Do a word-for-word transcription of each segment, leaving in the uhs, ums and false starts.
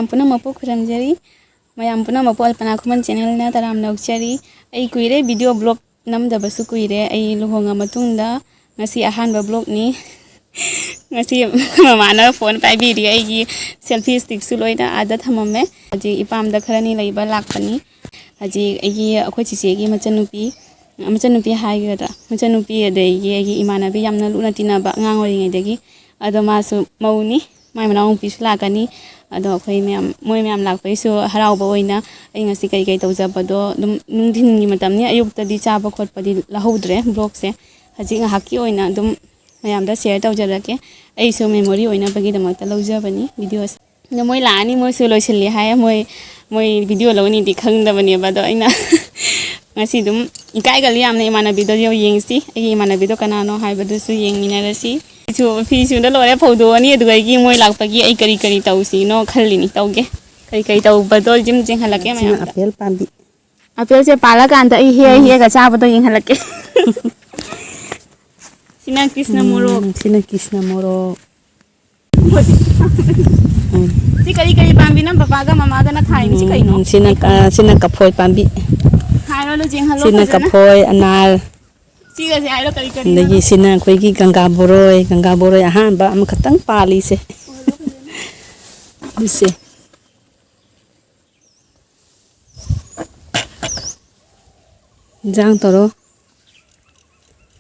ꯄꯨꯝꯅꯃꯛꯄꯨ ꯈꯨꯔꯨꯝꯖꯔꯤ꯫ ꯃꯌꯥꯝ ꯄꯨꯝꯅꯃꯛꯄꯨ ꯑꯜꯄꯅꯥ ꯈꯨꯃꯟ ꯆꯦꯅꯦꯜꯅ ꯇꯔꯥꯝꯅ ꯑꯣꯛꯆꯔꯤ꯫ ꯑꯩ ꯀꯨꯏꯔꯦ ꯚꯤꯗꯤꯑꯣ ꯕ꯭ꯂꯣꯛ ꯅꯝꯗꯕꯁꯨ ꯀꯨꯏꯔꯦ꯫ ꯑꯩ ꯂꯨꯍꯣꯡꯉ ꯃꯇꯨꯡꯗ ꯉꯁꯤ ꯑꯍꯥꯟꯕ ꯕ꯭ꯂꯣꯛꯅꯤ꯫ ꯉꯁꯤ ꯃꯃꯥꯅ ꯐꯣꯟ ꯄꯥꯏꯕꯤꯔꯤ꯫ ꯑꯩꯒꯤ ꯁꯦꯜꯐꯤ ꯁ꯭ꯇꯤꯛꯁꯨ ꯂꯣꯏꯅ ꯑꯥꯗ ꯊꯝꯃꯝꯃꯦ꯫ ꯍꯧꯖꯤꯛ ꯏꯄꯥꯝꯗ ꯈꯔꯅꯤ ꯂꯩꯕ ꯂꯥꯛꯄꯅꯤ꯫ ꯍꯧꯖꯤꯛ ꯑꯩꯒꯤ, ꯑꯩꯈꯣꯏ ꯆꯤꯆꯦꯒꯤ ꯃꯆꯟꯅꯨꯄꯤ, ꯃꯆꯟꯅꯨꯄꯤ ꯍꯥꯏꯒꯗ꯭ꯔꯥ, ꯃꯆꯟꯅꯨꯄꯤ, ꯑꯗꯒꯤ ꯑꯩꯒꯤ ꯏꯃꯥꯟꯅꯕꯤ, ꯌꯥꯝꯅ ꯂꯨꯅ ꯇꯤꯟꯅꯕ ꯑꯉꯥꯡ ꯑꯣꯏꯔꯤꯉꯩꯗꯒꯤ꯫ ꯑꯗꯣ ꯃꯥꯁꯨ ꯃꯧꯅꯤ, ꯃꯥꯏ ꯃꯅꯥꯎꯅꯨꯄꯤꯁꯨ ꯂꯥꯛꯀꯅꯤ꯫ ꯑꯗꯣ ꯑꯩꯈꯣꯏ ꯃꯌꯥꯝ, ꯃꯣꯏ ꯃꯌꯥꯝ ꯂꯥꯛꯄꯩꯁꯨ ꯍꯔꯥꯎꯕ ꯑꯣꯏꯅ ꯑꯩ ꯉꯁꯤ ꯀꯩ ꯀꯩ ꯇꯧꯖꯕꯗꯣ ꯑꯗꯨꯝ ꯅꯨꯡꯊꯤꯟꯒꯤ ꯃꯇꯝꯅꯤ, ꯑꯌꯨꯛꯇꯗꯤ ꯆꯥꯕ ꯈꯣꯠꯄꯗꯤ ꯂꯧꯍꯧꯗ꯭ꯔꯦ ꯕ꯭ꯂꯣꯛꯁꯦ꯫ ꯍꯧꯖꯤꯛ ꯉꯥꯏꯍꯥꯛꯀꯤ ꯑꯣꯏꯅ ꯑꯗꯨꯝ ꯃꯌꯥꯝꯗ ꯁꯤꯌꯔ ꯇꯧꯖꯔꯛꯀꯦ꯫ ꯑꯩꯁꯨ ꯃꯦꯃꯣꯔꯤ ꯑꯣꯏꯅꯕꯒꯤꯗꯃꯛꯇ ꯂꯧꯖꯕꯅꯤ ꯚꯤꯗꯤꯑꯣꯁꯦ꯫ ꯑꯗꯣ ꯃꯣꯏ ꯂꯥꯛꯑꯅꯤ, ꯃꯣꯏꯁꯨ ꯂꯣꯏꯁꯤꯜꯂꯤ ꯍꯥꯏ꯫ ꯃꯣꯏ, ꯃꯣꯏ ꯚꯤꯗꯤꯑꯣ ꯂꯧꯅꯤꯗꯤ ꯈꯪꯗꯕꯅꯦꯕ꯫ ꯑꯗꯣ ꯑꯩꯅ ꯉꯁꯤ ꯑꯗꯨꯝ ꯏꯀꯥꯏꯒꯜꯂꯤ ꯌꯥꯝꯅ ꯏꯃꯥꯟꯅꯕꯤꯗꯣ꯫ ꯌꯦꯡꯁꯤ, ꯑꯩꯒꯤ ꯏꯃꯥꯟꯅꯕꯤꯗꯣ ꯀꯅꯥꯅꯣ ꯍꯥꯏꯕꯗꯨꯁꯨ ꯌꯦꯡꯃꯤꯟꯅꯔꯁꯤ꯫ ꯐꯤꯁꯨ, ꯐꯤ ꯁꯨꯗ ꯂꯣꯏꯔꯦ, ꯐꯧꯗꯣꯛꯑꯅꯤ꯫ ꯑꯗꯨꯒ ꯑꯩꯒꯤ ꯃꯣꯏ ꯂꯥꯛꯄꯒꯤ ꯑꯩ ꯀꯔꯤ ꯀꯔꯤ ꯇꯧꯁꯤꯅꯣ ꯈꯜꯂꯤꯅꯤ, ꯇꯧꯒꯦ꯫ ꯀꯔꯤ ꯀꯔꯤ ꯇꯧꯕꯗꯣ ꯑꯗꯨꯝ ꯌꯦꯡꯍꯜꯂꯛꯀꯦ ꯁꯤꯅ ꯃꯌꯥꯝꯗ꯫ ꯑꯄꯦꯜ ꯄꯥꯝꯕꯤ꯫ ꯑꯄꯦꯜꯁꯦ ꯄꯥꯜꯂꯀꯥꯟꯗ ꯑꯩ ꯍꯦꯛꯑ ꯎꯝ꯫ ꯍꯦꯛꯑꯒ ꯆꯥꯕꯗꯣ ꯌꯦꯡꯍꯜꯂꯛꯀꯦ꯫ ꯁꯤꯅ ꯀ꯭ꯔꯤꯁꯅ ꯃꯣꯔꯣꯛ꯫ ꯎꯝ, ꯁꯤꯅ ꯀ꯭ꯔꯤꯁꯅ ꯃꯣꯔꯣꯛ꯫ ꯎꯝ꯫ ꯁꯤ ꯀꯔꯤ ꯀꯔꯤ ꯄꯥꯝꯕꯤꯅꯣ ꯕꯕꯥꯒ ꯃꯃꯥꯒꯅ ꯊꯥꯔꯤꯅꯣ? ꯁꯤ ꯀꯩꯅꯣ? ꯎꯝ, ꯁꯤꯅ ꯀ-, ꯁꯤꯅ ꯀꯐꯣꯏ ꯄꯥꯝꯕꯤ꯫ ꯍꯥꯏꯔꯣ, ꯑꯗꯨ ꯌꯦꯡꯍꯜꯂꯣ ꯁꯤꯅ ꯐꯖꯅ꯫ ꯀꯐꯣꯏ, ꯑꯅꯥꯔ꯫ ꯁꯤꯒꯁꯦ ꯍꯥꯏꯔꯣ ꯀꯔꯤ ꯀꯔꯤꯅꯣ? ꯑꯗꯒꯤ ꯁꯤꯅ ꯑꯩꯈꯣꯏꯒꯤ ꯒꯪꯒꯥ ꯕꯣꯔꯣꯏ, ꯒꯪꯒꯥ ꯕꯣꯔꯣꯏ ꯑꯍꯥꯟꯕ ꯑꯃꯈꯛꯇꯪ ꯄꯥꯜꯂꯤꯁꯦ꯫ ꯑꯗꯨꯁꯦ꯫ ꯏꯟꯖꯥꯡ ꯇꯧꯔꯣ꯫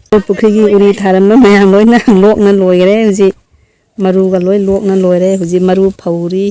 ꯑꯩꯈꯣꯏ ꯄꯨꯈ꯭ꯔꯤꯒꯤ ꯎꯔꯤ ꯊꯥꯔꯝꯕ ꯃꯌꯥꯝ ꯂꯣꯏꯅ ꯂꯣꯛꯅ ꯂꯣꯏꯈꯔꯦ ꯍꯧꯖꯤꯛ꯫ ꯃꯔꯨꯒ ꯂꯣꯏ ꯂꯣꯛꯅ ꯂꯣꯏꯔꯦ꯫ ꯍꯧꯖꯤꯛ ꯃꯔꯨ ꯐꯧꯔꯤ꯫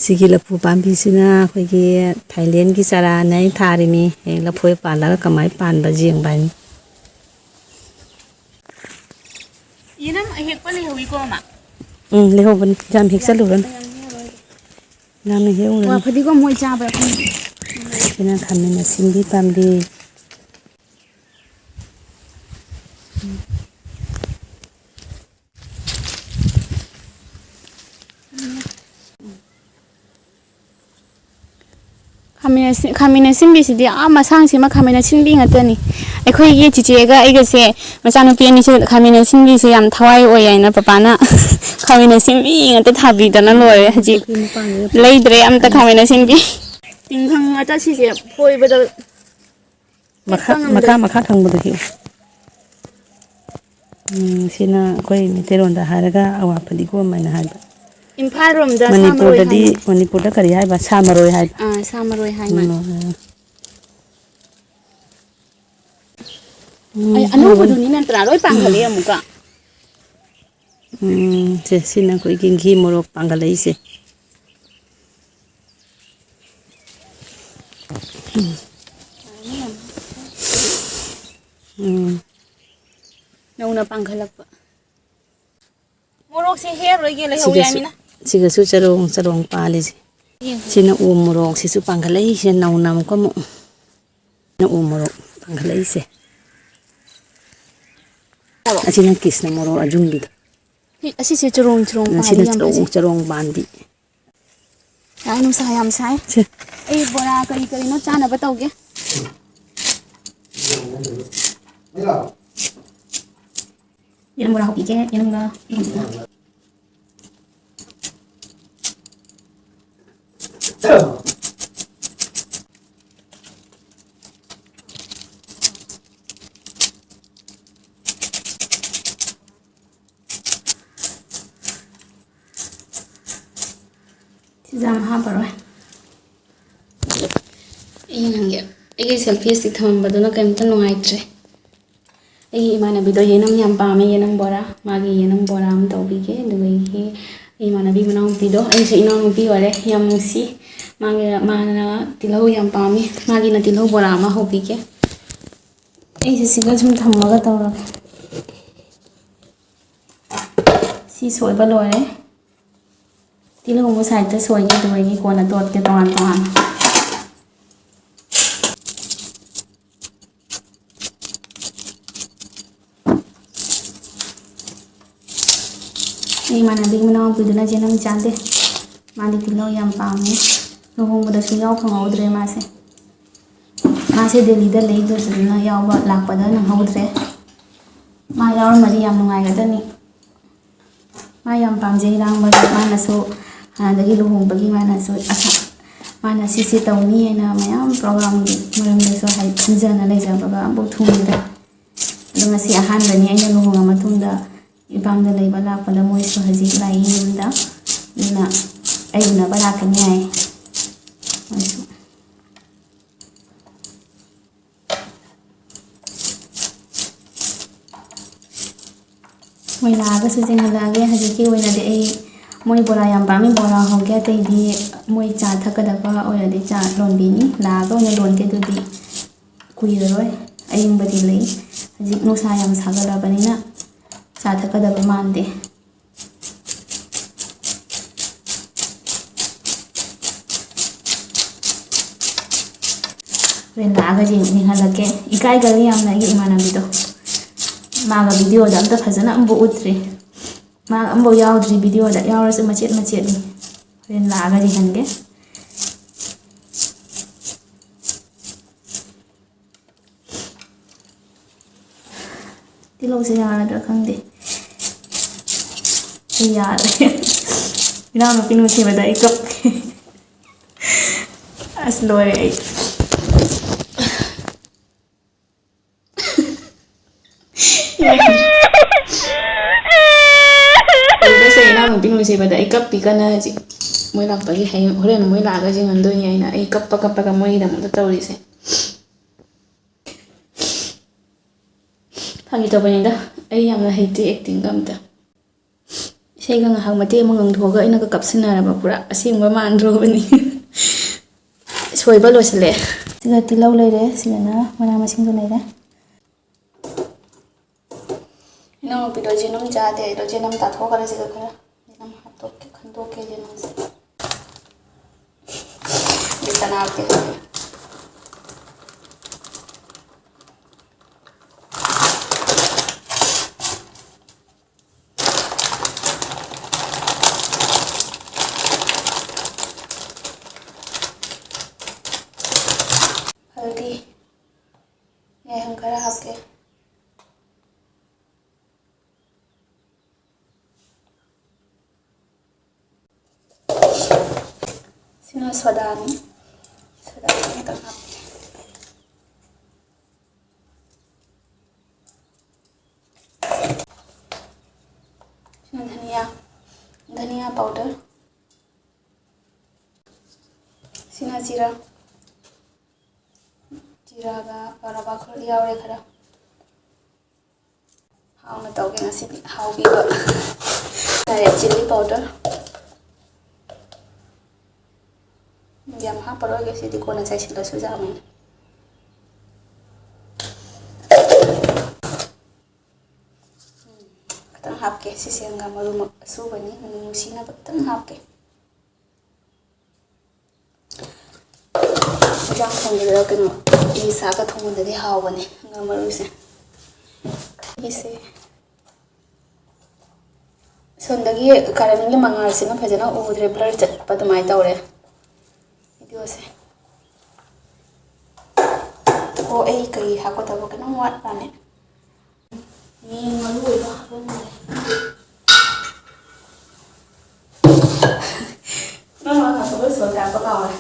ꯁꯤꯒꯤ ꯂꯐꯨ ꯄꯥꯝꯕꯤꯁꯤꯅ ꯑꯩꯈꯣꯏꯒꯤ ꯊꯥꯏꯂꯦꯟꯒꯤ ꯆꯥꯔꯥꯅꯦ ꯑꯩ ꯊꯥꯔꯤꯃꯤ꯫ ꯍꯌꯦꯡ ꯂꯐꯣꯏ ꯄꯥꯜꯂꯒ ꯀꯃꯥꯏꯅ ꯄꯥꯟꯕ ꯌꯦꯡꯕ ꯍꯥꯏꯅꯤ꯫ ꯌꯦꯅꯝ ꯑꯍꯦꯛꯄ ꯂꯩꯍꯧꯋꯤꯀꯣ, ꯑꯃ꯫ ꯎꯝ, ꯂꯩꯍꯧꯕꯅꯤ꯫ ꯌꯥꯝ ꯍꯦꯛꯆꯜꯂꯨꯔꯅꯨ꯫ ꯌꯥꯝꯅ ꯍꯦꯛꯎꯔꯅꯨ꯫ ꯋꯥ ꯐꯗꯤꯒꯣꯝ ꯃꯣꯏ ꯆꯥꯕ꯭ꯔꯥ ꯈꯪꯗꯦ꯫ ꯁꯤꯅ ꯈꯥꯃꯦꯟ ꯑꯁꯤꯟꯕꯤ ꯄꯥꯝꯕꯤ꯫ ꯈꯥꯃꯦꯟ ꯑꯁꯤ-, ꯈꯥꯃꯦꯟ ꯑꯁꯤꯟꯕꯤꯁꯤꯗꯤ ꯑꯥ ꯃꯁꯥꯡꯁꯤꯃ ꯈꯥꯃꯦꯟ ꯑꯁꯤꯟꯕꯤ ꯉꯥꯛꯇꯅꯤ꯫ ꯑꯩꯈꯣꯏꯒꯤ ꯆꯤꯆꯦꯒ ꯑꯩꯒꯁꯦ, ꯃꯆꯥꯅꯨꯄꯤ ꯑꯅꯤꯁꯦ ꯈꯥꯃꯦꯟ ꯑꯁꯤꯟꯕꯤꯁꯦ ꯌꯥꯝ ꯊꯋꯥꯏ ꯑꯣꯏ ꯍꯥꯏꯅ ꯄꯄꯥꯅ ꯈꯥꯃꯦꯟ ꯑꯁꯤꯟꯕꯤ ꯉꯥꯛꯇ ꯊꯥꯕꯤꯗꯅ ꯂꯣꯏꯔꯦ꯫ ꯍꯧꯖꯤꯛ ꯂꯩꯗ꯭ꯔꯦ ꯑꯝꯇ ꯈꯥꯃꯦꯟ ꯑꯁꯤꯟꯕꯤ꯫ ꯇꯤꯡꯈꯪ ꯉꯥꯛꯇ ꯁꯤꯁꯦ ꯐꯣꯏꯕꯗ ꯃꯈꯥ, ꯃꯈꯥ, ꯃꯈꯥ ꯊꯪꯕꯗꯨ ꯍꯦꯛꯎ꯫ ꯎꯝ, ꯁꯤꯅ ꯑꯩꯈꯣꯏ ꯃꯩꯇꯩꯂꯣꯟꯗ ꯍꯥꯏꯔꯒ ꯑꯋꯥ ꯐꯗꯤꯒꯣꯝ ꯍꯥꯏꯅ ꯍꯥꯏꯕ꯫ ꯏꯝꯐꯥꯜ ꯔꯣꯝꯗ ꯁꯥ ꯃꯔꯣꯏ ꯃꯅꯤꯄꯨꯔꯗꯗꯤ, ꯍꯥꯏꯅ꯫ ꯃꯅꯤꯄꯨꯔꯗ ꯀꯔꯤ ꯍꯥꯏꯕ? ꯁꯥ ꯃꯔꯣꯏ ꯍꯥꯏꯕ꯫ ꯑꯥ, ꯁꯥ ꯃꯔꯣꯏ ꯍꯥꯏ ꯃꯥꯜꯂꯦ꯫ ꯎꯝ, ꯎꯝ꯫ ꯑꯩ ꯎꯝ, ꯑꯅꯧꯕꯗꯨꯅꯤ ꯅꯠꯇ꯭ꯔꯥ? ꯂꯣꯏ ꯄꯥꯟꯈꯠꯂꯦ ꯑꯃꯨꯛꯀ꯫ ꯎꯝ, ꯁꯦ, ꯁꯤꯅ ꯑꯩꯈꯣꯏꯒꯤ ꯘꯤ ꯃꯣꯔꯣꯛ ꯄꯥꯟꯈꯠꯂꯛꯏꯁꯦ꯫ ꯎꯝ꯫ ꯅꯧꯅ ꯄꯥꯡꯈꯠꯂꯛꯄ꯫ ꯃꯣꯔꯣꯛꯁꯦ ꯍꯦꯛꯑꯔꯣꯏꯒꯦ, ꯂꯩꯍꯧ ꯁꯤꯒꯁꯨ, ꯌꯥꯏꯃꯤꯅ꯫ ꯁꯤꯒꯁꯨ ꯆꯔꯣꯡ ꯆꯔꯣꯡ ꯄꯥꯜꯂꯤꯁꯦ꯫ ꯌꯦꯡꯉꯨ꯫ ꯁꯤꯅ ꯎ ꯃꯣꯔꯣꯛꯁꯤꯁꯨ ꯄꯥꯡꯈꯠꯂꯛꯏꯁꯦ ꯅꯧꯅ ꯑꯃꯨꯛꯀ ꯑꯃꯨꯛ꯫ ꯁꯤꯅ ꯎ ꯃꯣꯔꯣꯛ ꯄꯥꯡꯈꯠꯂꯛꯏꯁꯦ꯫ ꯃꯣꯔꯣꯛ꯫ ꯑꯁꯤꯅ ꯀ꯭ꯔꯤꯁꯅ ꯃꯣꯔꯣꯛ ꯑꯖꯨꯡꯕꯤꯗꯣ꯫ ꯁꯤ, ꯑꯁꯤꯁꯦ ꯆꯔꯣꯡ ꯆꯔꯣꯡ ꯄꯥꯜꯂꯤ ꯁꯤꯅ ꯌꯥꯝ ꯆꯔꯣꯡ ꯐꯖꯩ꯫ ꯆꯔꯣꯡ ꯄꯥꯟꯕꯤ꯫ ꯌꯥꯏ, ꯅꯨꯡꯁꯥ ꯌꯥꯝ ꯁꯥꯏ꯫ ꯁꯦ꯫ ꯑꯩ ꯕꯣꯔꯥ ꯀꯔꯤ ꯀꯔꯤꯅꯣ ꯆꯥꯅꯕ ꯇꯧꯒꯦ꯫ ꯌꯦꯔꯨꯝ ꯕꯣꯔꯥ ꯍꯧꯕꯤꯒꯦ, ꯌꯦꯔꯨꯝꯒ ꯌꯦꯔꯨꯝꯒ꯫ ꯁꯤꯁꯦ ꯌꯥꯝ ꯍꯥꯞꯄꯔꯣꯏ꯫ ꯑꯩ ꯅꯪꯒꯤ, ꯑꯩꯒꯤ ꯁꯦꯜꯐꯤ ꯁ꯭ꯇꯤꯛ ꯊꯝꯃꯝꯕꯗꯨꯅ ꯀꯩꯝꯇ ꯅꯨꯡꯉꯥꯏꯇ꯭ꯔꯦ꯫ ꯑꯩꯒꯤ ꯏꯃꯥꯟꯅꯕꯤꯗꯣ ꯌꯦꯅꯝ ꯌꯥꯝ ꯄꯥꯝꯃꯦ, ꯌꯦꯅꯝ ꯕꯣꯔꯥ꯫ ꯃꯥꯒꯤ ꯌꯦꯅꯝ ꯕꯣꯔꯥ ꯑꯃ ꯇꯧꯕꯤꯒꯦ꯫ ꯑꯗꯨꯒ ꯑꯩꯒꯤ, ꯑꯩꯒꯤ ꯏꯃꯥꯟꯅꯕꯤ ꯃꯅꯥꯎꯅꯨꯄꯤꯗꯣ, ꯑꯩꯁꯨ ꯏꯅꯥꯎꯅꯨꯄꯤ ꯑꯣꯏꯔꯦ, ꯌꯥꯝ ꯅꯨꯡꯁꯤ꯫ ꯃꯥꯒꯤ, ꯃꯥꯅ ꯇꯤꯜꯍꯧ ꯌꯥꯝ ꯄꯥꯝꯃꯤ꯫ ꯃꯥꯒꯤꯅ ꯇꯤꯜꯍꯧ ꯕꯣꯔꯥ ꯑꯃ ꯍꯧꯕꯤꯒꯦ꯫ ꯑꯩꯁꯦ ꯁꯤꯒ ꯁꯨꯝ ꯊꯝꯃꯒ ꯇꯧꯔꯒꯦ꯫ ꯁꯤ ꯁꯤ ꯁꯣꯏꯕ ꯂꯣꯏꯔꯦ꯫ ꯇꯤꯜꯍꯧ ꯑꯃꯨꯛ ꯁꯥꯏꯠꯇ ꯁꯣꯏꯒꯦ, ꯑꯗꯨꯒ ꯑꯩꯒꯤ ꯀꯣꯟꯅ ꯇꯣꯠꯀꯦ ꯇꯣꯉꯥꯟ ꯇꯣꯉꯥꯟꯅ꯫ ꯑꯩ ꯏꯃꯥꯟꯅꯕꯤꯒꯤ ꯃꯅꯥꯎꯅꯨꯄꯤꯗꯨꯅ ꯆꯦꯅꯝ ꯆꯥꯗꯦ꯫ ꯃꯥꯗꯤ ꯇꯤꯜꯍꯧ ꯌꯥꯝ ꯄꯥꯝꯃꯦ꯫ ꯂꯨꯍꯣꯡꯕꯗꯁꯨ ꯌꯥꯎ ꯐꯪꯍꯧꯗ꯭ꯔꯦ ꯃꯥꯁꯦ꯫ ꯃꯥꯁꯦ ꯗꯦꯜꯂꯤꯗ ꯂꯩ, ꯑꯗꯨꯗꯨꯅ ꯌꯥꯎꯕ ꯂꯥꯛꯄꯗ ꯅꯪꯍꯧꯗ꯭ꯔꯦ꯫ ꯃꯥ ꯌꯥꯎꯔꯝꯃꯗꯤ ꯌꯥꯝ ꯅꯨꯡꯉꯥꯏꯒꯗꯅꯤ꯫ ꯃꯥ ꯌꯥꯝ ꯄꯥꯝꯖꯩ ꯂꯥꯡꯕꯗ꯫ ꯃꯥꯅꯁꯨ ꯍꯥꯟꯅꯗꯒꯤ ꯂꯨꯍꯣꯡꯕꯒꯤ ꯃꯥꯅꯁꯨ ꯑꯁꯥ-, ꯃꯥꯅ ꯁꯤꯁꯤ ꯇꯧꯅꯤ ꯍꯥꯏꯅ ꯃꯌꯥꯝ ꯄ꯭ꯔꯣꯒ꯭ꯔꯥꯝꯒꯤ ꯃꯔꯝꯗꯁꯨ ꯍꯥꯏ-, ꯈꯟꯖꯅ ꯂꯩꯖꯕꯒ ꯑꯃꯐꯥꯎ ꯊꯨꯡꯗ꯭ꯔꯦ꯫ ꯑꯗꯣ ꯉꯁꯤ ꯑꯍꯥꯟꯕꯅꯤ ꯑꯩꯅ ꯂꯨꯍꯣꯡꯉ ꯃꯇꯨꯡꯗ ꯏꯄꯥꯝꯗ ꯂꯩꯕ ꯂꯥꯛꯄꯗ꯫ ꯃꯣꯏꯁꯨ ꯍꯧꯖꯤꯛ ꯂꯥꯛꯏ ꯌꯨꯝꯗ, ꯑꯗꯨꯅ ꯑꯩ ꯎꯅꯕ ꯂꯥꯛꯀꯅꯤ ꯍꯥꯏ ꯃꯣꯏꯁꯨ꯫ ꯃꯣꯏ ꯂꯥꯛꯑꯒꯁꯨ ꯆꯦꯟꯍꯜꯂꯛꯑꯒꯦ꯫ ꯍꯧꯖꯤꯛꯀꯤ ꯑꯣꯏꯅꯗꯤ ꯑꯩ, ꯃꯣꯏ ꯕꯣꯔꯥ ꯌꯥꯝ ꯄꯥꯝꯃꯤ, ꯕꯣꯔꯥ ꯍꯧꯒꯦ꯫ ꯑꯇꯩꯗꯤ ꯃꯣꯏ ꯆꯥ ꯊꯛꯀꯗꯕ ꯑꯣꯏꯔꯗꯤ ꯆꯥ ꯂꯣꯟꯕꯤꯅꯤ, ꯂꯥꯛꯑꯒ ꯑꯣꯏꯅ ꯂꯣꯟꯒꯦ꯫ ꯑꯗꯨꯗꯤ ꯀꯨꯏꯔꯔꯣꯏ, ꯑꯌꯤꯡꯕꯗꯤ ꯂꯩ꯫ ꯍꯧꯖꯤꯛ ꯅꯨꯡꯁꯥ ꯌꯥꯝ ꯁꯥꯒꯠꯂꯕꯅꯤꯅ ꯆꯥ ꯊꯛꯀꯗꯕ ꯃꯥꯟꯗꯦ꯫ ꯍꯣꯔꯦꯟ ꯂꯥꯛꯑꯒ ꯌꯦꯡ-, ꯌꯦꯡꯍꯜꯂꯛꯀꯦ꯫ ꯏꯀꯥꯏꯒꯜꯂꯤ ꯌꯥꯝꯅ ꯑꯩꯒꯤ ꯏꯃꯥꯟꯅꯕꯤꯗꯣ꯫ ꯃꯥꯒ ꯚꯤꯗꯤꯑꯣꯗ ꯑꯝꯇ ꯐꯖꯅ ꯑꯝꯕꯨ ꯎꯠꯇ꯭ꯔꯤ꯫ ꯃꯥ ꯑꯝꯐꯥꯎ ꯌꯥꯎꯗ꯭ꯔꯤ ꯚꯤꯗꯤꯑꯣꯗ, ꯌꯥꯎꯔꯁꯨ ꯃꯆꯦꯠ ꯃꯆꯦꯠꯅꯤ꯫ ꯍꯣꯔꯦꯟ ꯂꯥꯛꯑꯒ ꯌꯦꯡꯍꯟꯒꯦ꯫ ꯇꯤꯜꯍꯧꯁꯦ ꯌꯥꯔꯗ꯭ꯔꯥ ꯈꯪꯗꯦ꯫ ꯑꯩ ꯌꯥꯔꯦ꯫ ꯏꯅꯥꯎꯅꯨꯄꯤ ꯅꯨꯡꯁꯤꯕꯗ ꯑꯩ ꯀꯞꯄꯦ꯫ ꯑꯁ, ꯂꯣꯏꯔꯦ ꯑꯩ꯫ ꯂꯣꯏꯔꯦꯁꯦ, ꯏꯅꯥꯎꯅꯨꯄꯤ ꯅꯨꯡꯁꯤꯕꯗ ꯑꯩ ꯀꯞꯄꯤ ꯀꯟꯅ ꯍꯧꯖꯤꯛ꯫ ꯃꯣꯏ ꯂꯥꯛꯄꯒꯤ ꯍꯌꯦꯡ, ꯍꯣꯔꯦꯟ ꯃꯣꯏ ꯂꯥꯛꯑꯒ ꯌꯦꯡꯍꯟꯗꯣꯏꯅꯦ ꯑꯩꯅ꯫ ꯑꯩ ꯀꯞꯄ ꯀꯞꯄꯒ ꯃꯣꯏꯒꯤꯗꯃꯛꯇ ꯇꯧꯔꯤꯁꯦ꯫ ꯐꯥꯒꯤ ꯇꯧꯕꯅꯤꯗ, ꯑꯩ ꯌꯥꯝꯅ ꯍꯩꯇꯦ ꯑꯦꯛꯇꯤꯡꯒ ꯑꯝꯇ꯫ ꯏꯁꯩꯒ ꯉꯥꯏꯍꯥꯛ ꯃꯇꯦꯛ ꯑꯃ ꯉꯪꯊꯣꯛꯑꯒ ꯑꯩꯅꯒ ꯀꯞꯁꯤꯟꯅꯔꯕ, ꯄꯨꯔꯥ ꯑꯁꯦꯡꯕ ꯃꯥꯟꯗ꯭ꯔꯣꯕꯅꯤ꯫ ꯁꯣꯏꯕ ꯂꯣꯏꯁꯤꯜꯂꯦ꯫ ꯁꯤꯒ ꯇꯤꯜꯍꯧ ꯂꯩꯔꯦ, ꯁꯤꯗꯅ ꯃꯅꯥ ꯃꯁꯤꯡꯗꯣ ꯂꯩꯔꯦ꯫ ꯏꯅꯥꯎ ꯕꯤꯗꯣ ꯌꯦꯅꯨꯝ ꯆꯥꯗꯦ꯫ ꯑꯗꯣ ꯌꯦꯅꯨꯝ ꯆꯥꯊꯣꯛꯈ꯭ꯔꯦ꯫ ꯁꯤꯗ ꯈꯔ ꯌꯦꯅꯨꯝ ꯍꯥꯞꯇꯣꯛꯀꯦ, ꯈꯟꯗꯣꯛꯀꯦ ꯌꯦꯅꯨꯝꯁꯦ꯫ ꯕꯦꯁꯟ ꯍꯥꯞꯀꯦ꯫ ꯍꯜꯗꯤ, ꯌꯥꯏꯉꯪ ꯈꯔ ꯍꯥꯞꯀꯦ꯫ ꯁꯤꯅ ꯁꯣꯗꯥꯅꯤ꯫ ꯁꯣꯗꯥ ꯈꯤꯇꯪ ꯍꯥꯞꯀꯦ꯫ ꯁꯤꯅ ꯙꯅꯤꯌꯥ, ꯙꯅꯤꯌꯥ powder꯫ ꯁꯤꯅ ꯖꯤꯔꯥ, ꯖꯤꯔꯥꯒ ꯔꯕꯥ ꯈꯔ ꯌꯥꯎꯔꯦ ꯈꯔ꯫ ꯍꯥꯎꯅ ꯇꯧꯒꯦ ꯉꯁꯤꯗꯤ, ꯍꯥꯎꯕꯤꯕ꯫ Red chilli powder꯫ ꯌꯥꯝ ꯍꯥꯞꯄꯔꯣꯏꯒꯦ ꯁꯤꯗꯤ, ꯀꯣꯟꯅ ꯆꯥꯏꯁꯤꯜꯂꯁꯨ ꯌꯥꯕꯅꯤ꯫ ꯈꯤꯇꯪ ꯍꯥꯞꯀꯦ꯫ ꯁꯤꯁꯦ ꯍꯪꯒꯥꯝ ꯃꯔꯨ ꯑꯁꯨꯕꯅꯤ, ꯃꯅꯝ ꯅꯨꯡꯁꯤꯅꯕ ꯈꯤꯇꯪ ꯍꯥꯞꯀꯦ꯫ ꯏꯟꯖꯥꯡ ꯊꯣꯡꯕꯗ ꯀꯩꯅꯣ, ꯏꯂꯤꯁꯥꯒ ꯊꯣꯡꯕꯗꯗꯤ ꯍꯥꯎꯕꯅꯦ ꯉꯥ ꯃꯔꯨꯁꯦ꯫ ꯑꯩꯁꯦ ꯁꯣꯝꯗꯒꯤ ꯀꯔꯟꯒꯤ ꯃꯉꯥꯜꯁꯤꯅ ꯐꯖꯅ ꯎꯗ꯭ꯔꯦ, blur ꯆꯠꯄ ꯑꯗꯨꯃꯥꯏꯅ ꯇꯧꯔꯦ videoꯁꯦ꯫ ꯑꯣ, ꯑꯩ ꯀꯔꯤ ꯍꯥꯞꯀꯗꯕ ꯀꯩꯅꯣꯝ ꯋꯥꯠꯄꯅꯦ꯫ ꯌꯦꯟ ꯃꯔꯨ ꯑꯣꯏꯕ ꯍꯥꯞꯄꯝꯃꯒꯦ꯫ ꯅꯪ ꯃꯔꯛ ꯃꯔꯛꯇ voice over ꯀꯥꯞꯄ ꯀꯥꯎꯔꯦ꯫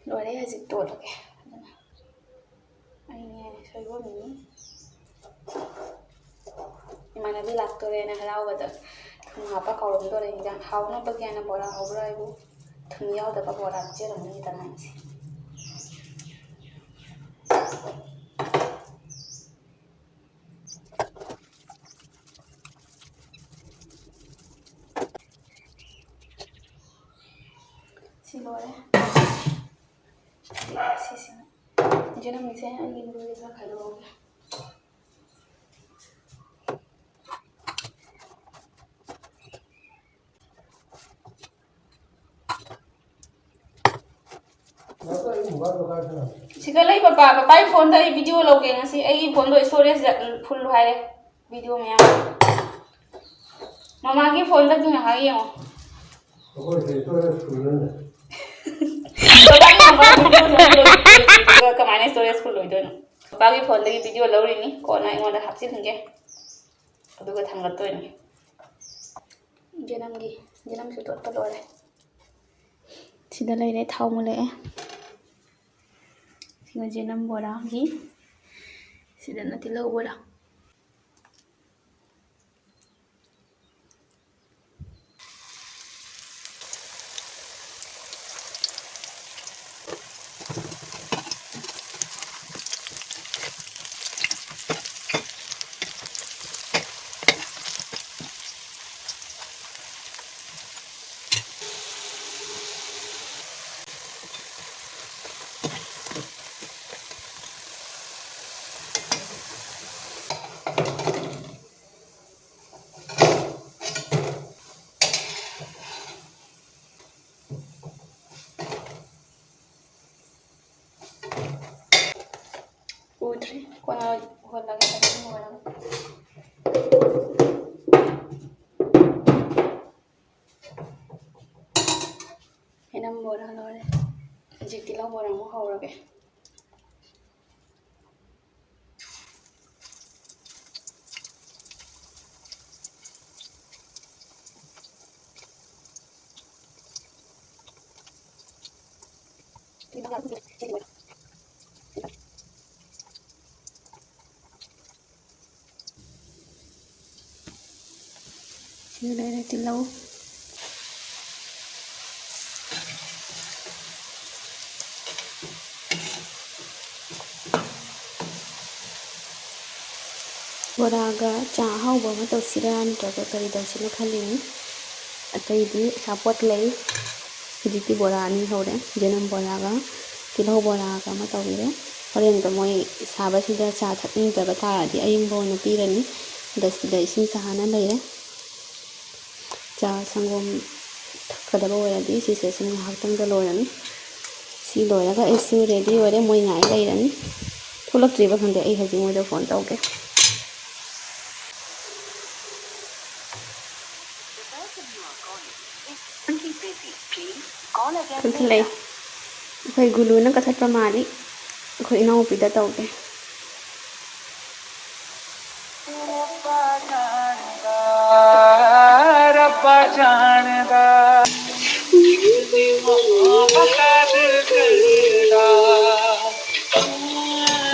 ꯂꯣꯏꯔꯦ, ꯍꯧꯖꯤꯛ ꯇꯣꯠꯂꯒꯦ꯫ ꯑꯗꯨꯅ ꯑꯩꯅꯦ ꯁꯣꯏꯕꯨꯝꯅꯤ꯫ ꯏꯃꯥꯟꯅꯕꯤ ꯂꯥꯛꯇꯣꯔꯦꯅ ꯍꯔꯥꯎꯕꯗ ꯊꯨꯝ ꯍꯥꯞꯄ ꯀꯥꯎꯔꯝꯗꯣꯔꯦ꯫ ꯏꯟꯖꯥꯡ ꯍꯥꯎꯅꯕꯒꯤ ꯍꯥꯏꯅ ꯕꯣꯔꯥ ꯍꯧꯕ꯭ꯔꯥ ꯍꯥꯏꯕꯨ ꯊꯨꯝ ꯌꯥꯎꯗꯕ ꯕꯣꯔꯥ ꯄꯤꯖꯔꯝꯒꯅꯤꯗꯅ ꯑꯩꯁꯦ꯫ ꯂꯣꯏꯔꯦ꯫ ꯁꯤꯁꯤꯅ ꯏꯆꯦ ꯅꯪꯒꯤꯁꯦ ꯑꯩꯒꯤ ꯅꯨꯄꯤꯒꯤ ꯈꯔ ꯈꯥꯏꯗꯣꯛꯍꯧꯒꯦ꯫ ꯁꯤꯗ ꯂꯩ ꯄꯄꯥ, ꯄꯄꯥꯒꯤ ꯐꯣꯟꯗ ꯑꯩ ꯚꯤꯗꯤꯑꯣ ꯂꯧꯒꯦ ꯉꯁꯤ꯫ ꯑꯩꯒꯤ ꯐꯣꯟꯗꯣ ꯏꯁꯇꯣꯔꯦꯖ ꯐꯨꯜ ꯍꯥꯏꯔꯦ, ꯚꯤꯗꯤꯑꯣ ꯃꯌꯥꯝ꯫ ꯃꯃꯥꯒꯤ ꯐꯣꯟꯗꯒꯤ ꯉꯥꯏꯍꯥꯛ ꯌꯦꯡꯉꯣ꯫ ꯑꯩꯈꯣꯏꯁꯦ ꯏꯁꯇꯣꯔꯦꯖ ꯐꯨꯜ ꯂꯩꯅꯦ꯫ ꯄꯄꯥꯒꯤ ꯃꯃꯥꯒꯤ ꯚꯤꯗꯤꯑꯣ ꯂꯧꯒꯦ, ꯀꯃꯥꯏꯅ ꯏꯁꯇꯣꯔꯦꯖ ꯐꯨꯜ ꯑꯣꯏꯗꯣꯏꯅꯣ? ꯄꯄꯥꯒꯤ ꯐꯣꯟꯗꯒꯤ ꯚꯤꯗꯤꯑꯣ ꯂꯧꯔꯤꯅꯤ, ꯀꯣꯟꯅ ꯑꯩꯉꯣꯟꯗ ꯍꯥꯞꯆꯤꯟꯒꯦ, ꯑꯗꯨꯒ ꯊꯥꯡꯒꯠꯇꯣꯏꯅꯤ꯫ ꯌꯦꯅꯝꯒꯤ, ꯌꯦꯅꯝꯁꯨ ꯇꯣꯠꯄ ꯂꯣꯏꯔꯦ꯫ ꯁꯤꯗ ꯂꯩꯔꯦ, ꯊꯥꯎ ꯃꯨꯜꯂꯛꯑꯦ꯫ ꯁꯤꯒ ꯌꯦꯅꯝ ꯕꯣꯔꯥꯒꯤ, ꯁꯤꯗꯅ ꯇꯤꯜꯍꯧ ꯕꯣꯔꯥ꯫ ꯎꯗ꯭ꯔꯤ꯫ ꯀꯣꯟꯅ ꯎꯍꯜꯂꯒꯦ, ꯐꯖꯅ ꯎꯍꯜꯂꯒꯦ꯫ ꯌꯦꯅꯝ ꯕꯣꯔꯥ ꯂꯣꯏꯔꯦ꯫ ꯍꯧꯖꯤꯛ ꯇꯤꯜꯍꯧ ꯕꯣꯔꯥ ꯑꯃꯨꯛ ꯍꯧꯔꯒꯦ꯫ ꯁꯤꯗ ꯂꯩꯔꯦ ꯇꯤꯜꯍꯧ꯫ ꯕꯣꯔꯥꯒ ꯆꯥ ꯑꯍꯥꯎꯕ ꯑꯃ ꯇꯧꯁꯤꯔꯥ ꯅꯠꯇ꯭ꯔꯒ ꯀꯔꯤ ꯇꯧꯁꯤꯅꯣ ꯈꯜꯂꯤꯅꯤ꯫ ꯑꯇꯩꯗꯤ ꯑꯆꯥꯄꯣꯠ ꯂꯩ, ꯍꯧꯖꯤꯛꯇꯤ ꯕꯣꯔꯥ ꯑꯅꯤ ꯍꯧꯔꯦ, ꯌꯦꯅꯝ ꯕꯣꯔꯥꯒ ꯇꯤꯜꯍꯧ ꯕꯣꯔꯥꯒ ꯑꯃ ꯇꯧꯕꯤꯔꯦ꯫ ꯍꯣꯔꯦꯟꯗ ꯃꯣꯏ ꯁꯥꯕꯁꯤꯗ ꯆꯥ ꯊꯛꯅꯤꯡꯗ꯭ꯔꯕ ꯇꯥꯔꯗꯤ ꯑꯌꯤꯡꯕ ꯑꯣꯏꯅ ꯄꯤꯔꯅꯤ꯫ ꯑꯗ ꯁꯤꯗ ꯏꯁꯤꯡ ꯁꯥꯍꯟꯅ ꯂꯩꯔꯦ꯫ ꯆꯥ ꯁꯪꯒꯣꯝ ꯊꯛꯀꯗꯕ ꯑꯣꯏꯔꯗꯤ ꯁꯤꯁꯦ ꯁꯨꯝ ꯉꯥꯏꯍꯥꯛꯇꯪꯗ ꯂꯣꯏꯔꯅꯤ꯫ ꯁꯤ ꯂꯣꯏꯔꯒ ꯑꯩꯁꯨ ꯔꯦꯗꯤ ꯑꯣꯏꯔꯦ, ꯃꯣꯏ ꯉꯥꯏ ꯂꯩꯔꯅꯤ꯫ ꯊꯣꯛꯂꯛꯇ꯭ꯔꯤꯕ ꯈꯪꯗꯦ, ꯑꯩ ꯍꯧꯖꯤꯛ ꯃꯣꯏꯗ ꯐꯣꯟ ꯇꯧꯒꯦ꯫ ꯊꯣꯛꯂꯛꯑꯦ꯫ ꯑꯩꯈꯣꯏ ꯒꯨꯂꯨꯅ ꯀꯛꯊꯠꯄ ꯃꯥꯜꯂꯤ꯫ ꯑꯩꯈꯣꯏ ꯏꯅꯥꯎꯄꯤꯗ ꯇꯧꯒꯦ꯫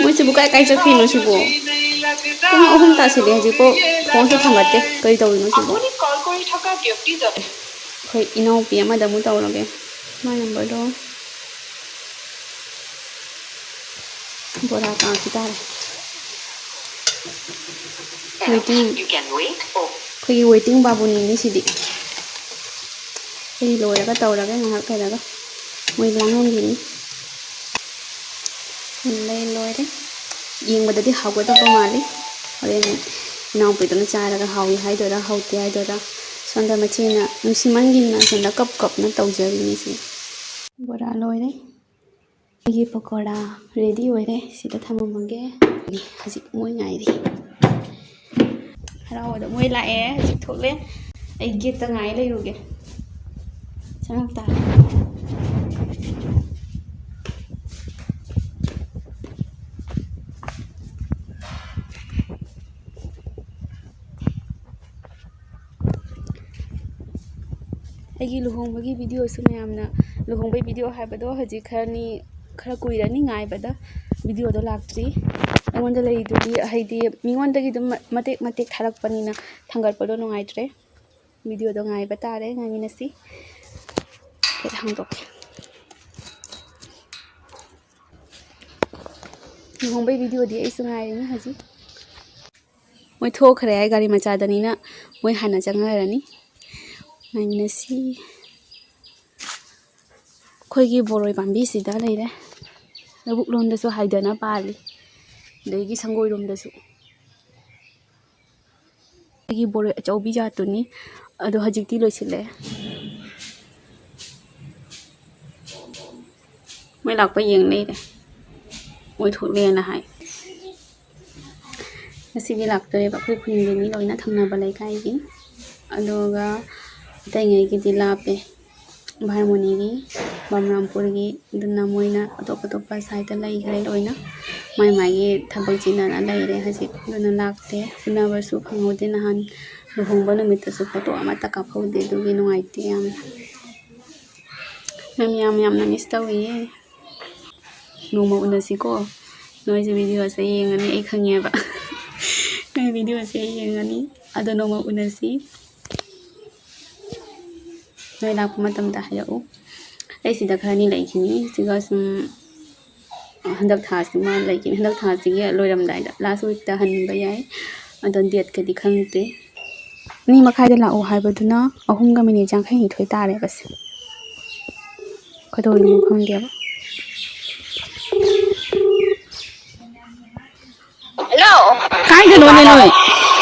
ꯃꯣꯏꯁꯤꯕꯨ ꯀꯥꯏ ꯀꯥꯏ ꯆꯠꯈ꯭ꯔꯤꯅꯣ ꯁꯤꯕꯨ? ꯄꯨꯡ ꯑꯍꯨꯝ ꯇꯥꯁꯤꯜꯂꯦ, ꯍꯧꯖꯤꯛꯐꯥꯎ ꯐꯣꯟꯁꯨ ꯊꯥꯡꯒꯠꯇꯦ꯫ ꯀꯔꯤ ꯇꯧꯔꯤꯅꯣ ꯁꯤꯕꯨ? ꯑꯩꯈꯣꯏ ꯏꯅꯥꯎꯄꯤ ꯑꯃꯗ ꯑꯃꯨꯛ ꯇꯧꯔꯒꯦ꯫ ꯃꯥꯏ ꯅꯝꯕꯔꯗꯣ꯫ ꯕꯣꯔꯥ ꯀꯥꯈꯤ ꯇꯥꯔꯦ꯫ Waiting꯫ ꯑꯩꯈꯣꯏꯒꯤ waiting ꯕꯥꯕꯨꯅꯤꯅꯦ ꯁꯤꯗꯤ꯫ ꯑꯩ ꯂꯣꯏꯔꯒ ꯇꯧꯔꯒꯦ, ꯉꯥꯏꯍꯥꯛ ꯂꯩꯔꯒ꯫ ꯃꯣꯏ ꯂꯥꯡꯉꯝꯒꯤꯅꯤ꯫ ꯂꯩ ꯂꯣꯏꯔꯦ꯫ ꯌꯦꯡꯕꯗꯗꯤ ꯍꯥꯎꯒꯗꯕ ꯃꯥꯜꯂꯤ꯫ ꯍꯣꯔꯦꯟ ꯏꯅꯥꯎꯄꯤꯗꯨꯅ ꯆꯥꯔꯒ ꯍꯥꯎꯏ ꯍꯥꯏꯗꯣꯏꯔꯥ ꯍꯥꯎꯇꯦ ꯍꯥꯏꯗꯣꯏꯔꯥ꯫ ꯁꯣꯝꯗ ꯃꯆꯦꯅ ꯅꯨꯡꯁꯤꯃꯟꯒꯤꯗꯅ ꯁꯣꯝꯗ ꯀꯞ ꯀꯞꯅ ꯇꯧꯖꯔꯤꯅꯤ ꯁꯤ꯫ ꯕꯣꯔꯥ ꯂꯣꯏꯔꯦ꯫ ꯑꯩꯒꯤ ꯄꯀꯣꯔꯥ ready ꯑꯣꯏꯔꯦ꯫ ꯁꯤꯗ ꯊꯝꯃꯝꯃꯒꯦ꯫ ꯍꯧꯖꯤꯛ ꯃꯣꯏ ꯉꯥꯏꯔꯤ꯫ ꯍꯔꯥꯎꯕꯗ ꯃꯣꯏ ꯂꯥꯛꯑꯦ꯫ ꯍꯧꯖꯤꯛ ꯊꯣꯛꯂꯦ꯫ ꯑꯩ gateꯇ ꯉꯥꯏ ꯂꯩꯔꯨꯒꯦ꯫ ꯆꯪꯉꯛ ꯇꯥꯔꯦ꯫ ꯑꯩꯒꯤ ꯂꯨꯍꯣꯡꯕꯒꯤ videoꯁꯨ ꯃꯌꯥꯝꯅ, ꯂꯨꯍꯣꯡꯕꯒꯤ video ꯍꯥꯏꯕꯗꯣ ꯍꯧꯖꯤꯛ ꯈꯔꯅꯤ, ꯈꯔ ꯀꯨꯏꯔꯅꯤ ꯉꯥꯏꯕꯗ, videoꯗꯣ ꯂꯥꯛꯇ꯭ꯔꯤ꯫ ꯑꯩꯉꯣꯟꯗ ꯂꯩꯔꯤꯗꯨꯗꯤ, ꯍꯥꯏꯗꯤ, ꯃꯤꯉꯣꯟꯗꯒꯤ ꯑꯗꯨꯝ ꯃꯇꯦꯛ ꯃꯇꯦꯛ ꯊꯥꯔꯛꯄꯅꯤꯅ ꯊꯥꯡꯒꯠꯄꯗꯣ ꯅꯨꯡꯉꯥꯏꯇ꯭ꯔꯦ꯫ Videoꯗꯣ ꯉꯥꯏꯕ ꯇꯥꯔꯦ, ꯉꯥꯏꯃꯤꯟꯅꯁꯤ꯫ Gate ꯍꯥꯡꯗꯣꯛꯀꯦ꯫ ꯂꯨꯍꯣꯡꯕꯒꯤ videoꯗꯤ ꯑꯩꯁꯨ ꯉꯥꯏꯔꯤꯅꯤ ꯍꯧꯖꯤꯛ꯫ ꯃꯣꯏ ꯊꯣꯛꯈ꯭ꯔꯦ ꯍꯥꯏ, ꯒꯥꯔꯤ ꯃꯆꯥꯗꯅꯤꯅ ꯃꯣꯏ ꯍꯥꯟꯅ ꯆꯪꯅꯔꯅꯤ꯫ ꯉꯥꯏꯃꯤꯟꯅꯁꯤ꯫ ꯑꯩꯈꯣꯏꯒꯤ ꯕꯣꯔꯣꯏ ꯄꯥꯝꯕꯤꯁꯤꯗ ꯂꯩꯔꯦ꯫ ꯂꯧꯕꯨꯛ ꯂꯣꯝꯗꯁꯨ ꯍꯥꯏꯗꯅ ꯄꯥꯜꯂꯤ, ꯑꯗꯒꯤ ꯁꯪꯒꯣꯏꯔꯣꯝꯗꯁꯨ꯫ ꯑꯩꯒꯤ ꯕꯣꯔꯣꯏ ꯑꯆꯧꯕꯤ ꯖꯥꯠꯇꯨꯅꯤ, ꯑꯗꯣ ꯍꯧꯖꯤꯛꯇꯤ ꯂꯣꯏꯁꯤꯜꯂꯛꯑꯦ꯫ ꯃꯣꯏ ꯂꯥꯛꯄ ꯌꯦꯡ ꯂꯩꯔꯦ, ꯃꯣꯏ ꯊꯣꯛꯂꯦꯅ ꯍꯥꯏ꯫ ꯉꯁꯤꯗꯤ ꯂꯥꯛꯇꯣꯔꯦꯕ ꯑꯩꯈꯣꯏ ꯈꯨꯟꯒꯤ ꯃꯤ ꯂꯣꯏꯅ, ꯊꯪꯅꯕ ꯂꯩꯀꯥꯏꯒꯤ, ꯑꯗꯨꯒ ꯑꯇꯩꯉꯩꯒꯤꯗꯤ ꯂꯥꯞꯄꯦ꯫ ꯚꯥꯔꯃꯣꯅꯤꯒꯤ, ꯕꯝꯔꯥꯝꯄꯨꯔꯒꯤ, ꯑꯗꯨꯅ ꯃꯣꯏꯅ ꯑꯇꯣꯞ ꯑꯇꯣꯞꯄ ꯁꯥꯏꯠꯇ ꯂꯩꯈ꯭ꯔꯦ ꯂꯣꯏꯅ꯫ ꯃꯥꯏ ꯃꯥꯏꯒꯤ ꯊꯕꯛ ꯆꯤꯟꯅꯅ ꯂꯩꯔꯦ ꯍꯧꯖꯤꯛ, ꯑꯗꯨꯅ ꯂꯥꯛꯇꯦ꯫ ꯎꯅꯕꯁꯨ ꯐꯪꯍꯧꯗꯦ ꯅꯍꯥꯟ ꯂꯨꯍꯣꯡꯕ ꯅꯨꯃꯤꯠꯇꯁꯨ ꯐꯣꯇꯣ ꯑꯃꯠꯇ ꯀꯥꯞꯍꯧꯗꯦ, ꯑꯗꯨꯒꯤ ꯅꯨꯡꯉꯥꯏꯇꯦ ꯌꯥꯝꯅ꯫ ꯃꯌꯥꯝ ꯌꯥꯝꯅ ꯃꯤꯁ ꯇꯧꯏꯌꯦ꯫ ꯅꯣꯡꯃ ꯎꯅꯁꯤꯀꯣ꯫ ꯅꯣꯏꯁꯨ ꯚꯤꯗꯤꯑꯣꯁꯦ ꯌꯦꯡꯉꯅꯤ, ꯑꯩ ꯈꯪꯉꯦꯕ꯫ ꯅꯣꯏ ꯚꯤꯗꯤꯑꯣꯁꯦ ꯌꯦꯡꯉꯅꯤ, ꯑꯗꯣ ꯅꯣꯡꯃ ꯎꯅꯁꯤ꯫ ꯅꯣꯏ ꯂꯥꯛꯄ ꯃꯇꯝꯗ ꯍꯥꯏꯔꯛꯎ꯫ ꯑꯩ ꯁꯤꯗ ꯈꯔꯅꯤ ꯂꯩꯈꯤꯅꯤ꯫ ꯁꯤꯒ ꯁꯨꯝ ꯍꯟꯗꯛ ꯊꯥꯁꯤꯃ ꯂꯩꯈꯤꯅꯤ꯫ ꯍꯟꯗꯛ ꯊꯥꯁꯤꯒꯤ ꯂꯣꯏꯔꯝꯗꯥꯏꯗ, ꯂꯥꯁ ꯋꯤꯛꯇ ꯍꯟꯕ ꯌꯥꯏ꯫ ꯑꯗꯣ ꯗꯦꯠꯀꯗꯤ ꯈꯪꯗꯦ꯫ ꯑꯅꯤ ꯃꯈꯥꯏꯗ ꯂꯥꯛꯑꯣ ꯍꯥꯏꯕꯗꯨꯅ ꯑꯍꯨꯝꯒ ꯃꯤꯅꯤꯠ ꯌꯥꯡꯈꯩꯅꯤꯊꯣꯏ ꯇꯥꯔꯦꯕꯁꯦ꯫ ꯀꯩꯗꯧꯔꯤꯅꯣ ꯈꯪꯗꯦꯕ꯫ ꯍꯜꯂꯣ꯫ ꯀꯥꯏꯗꯅꯣꯅꯦ ꯅꯣꯏ?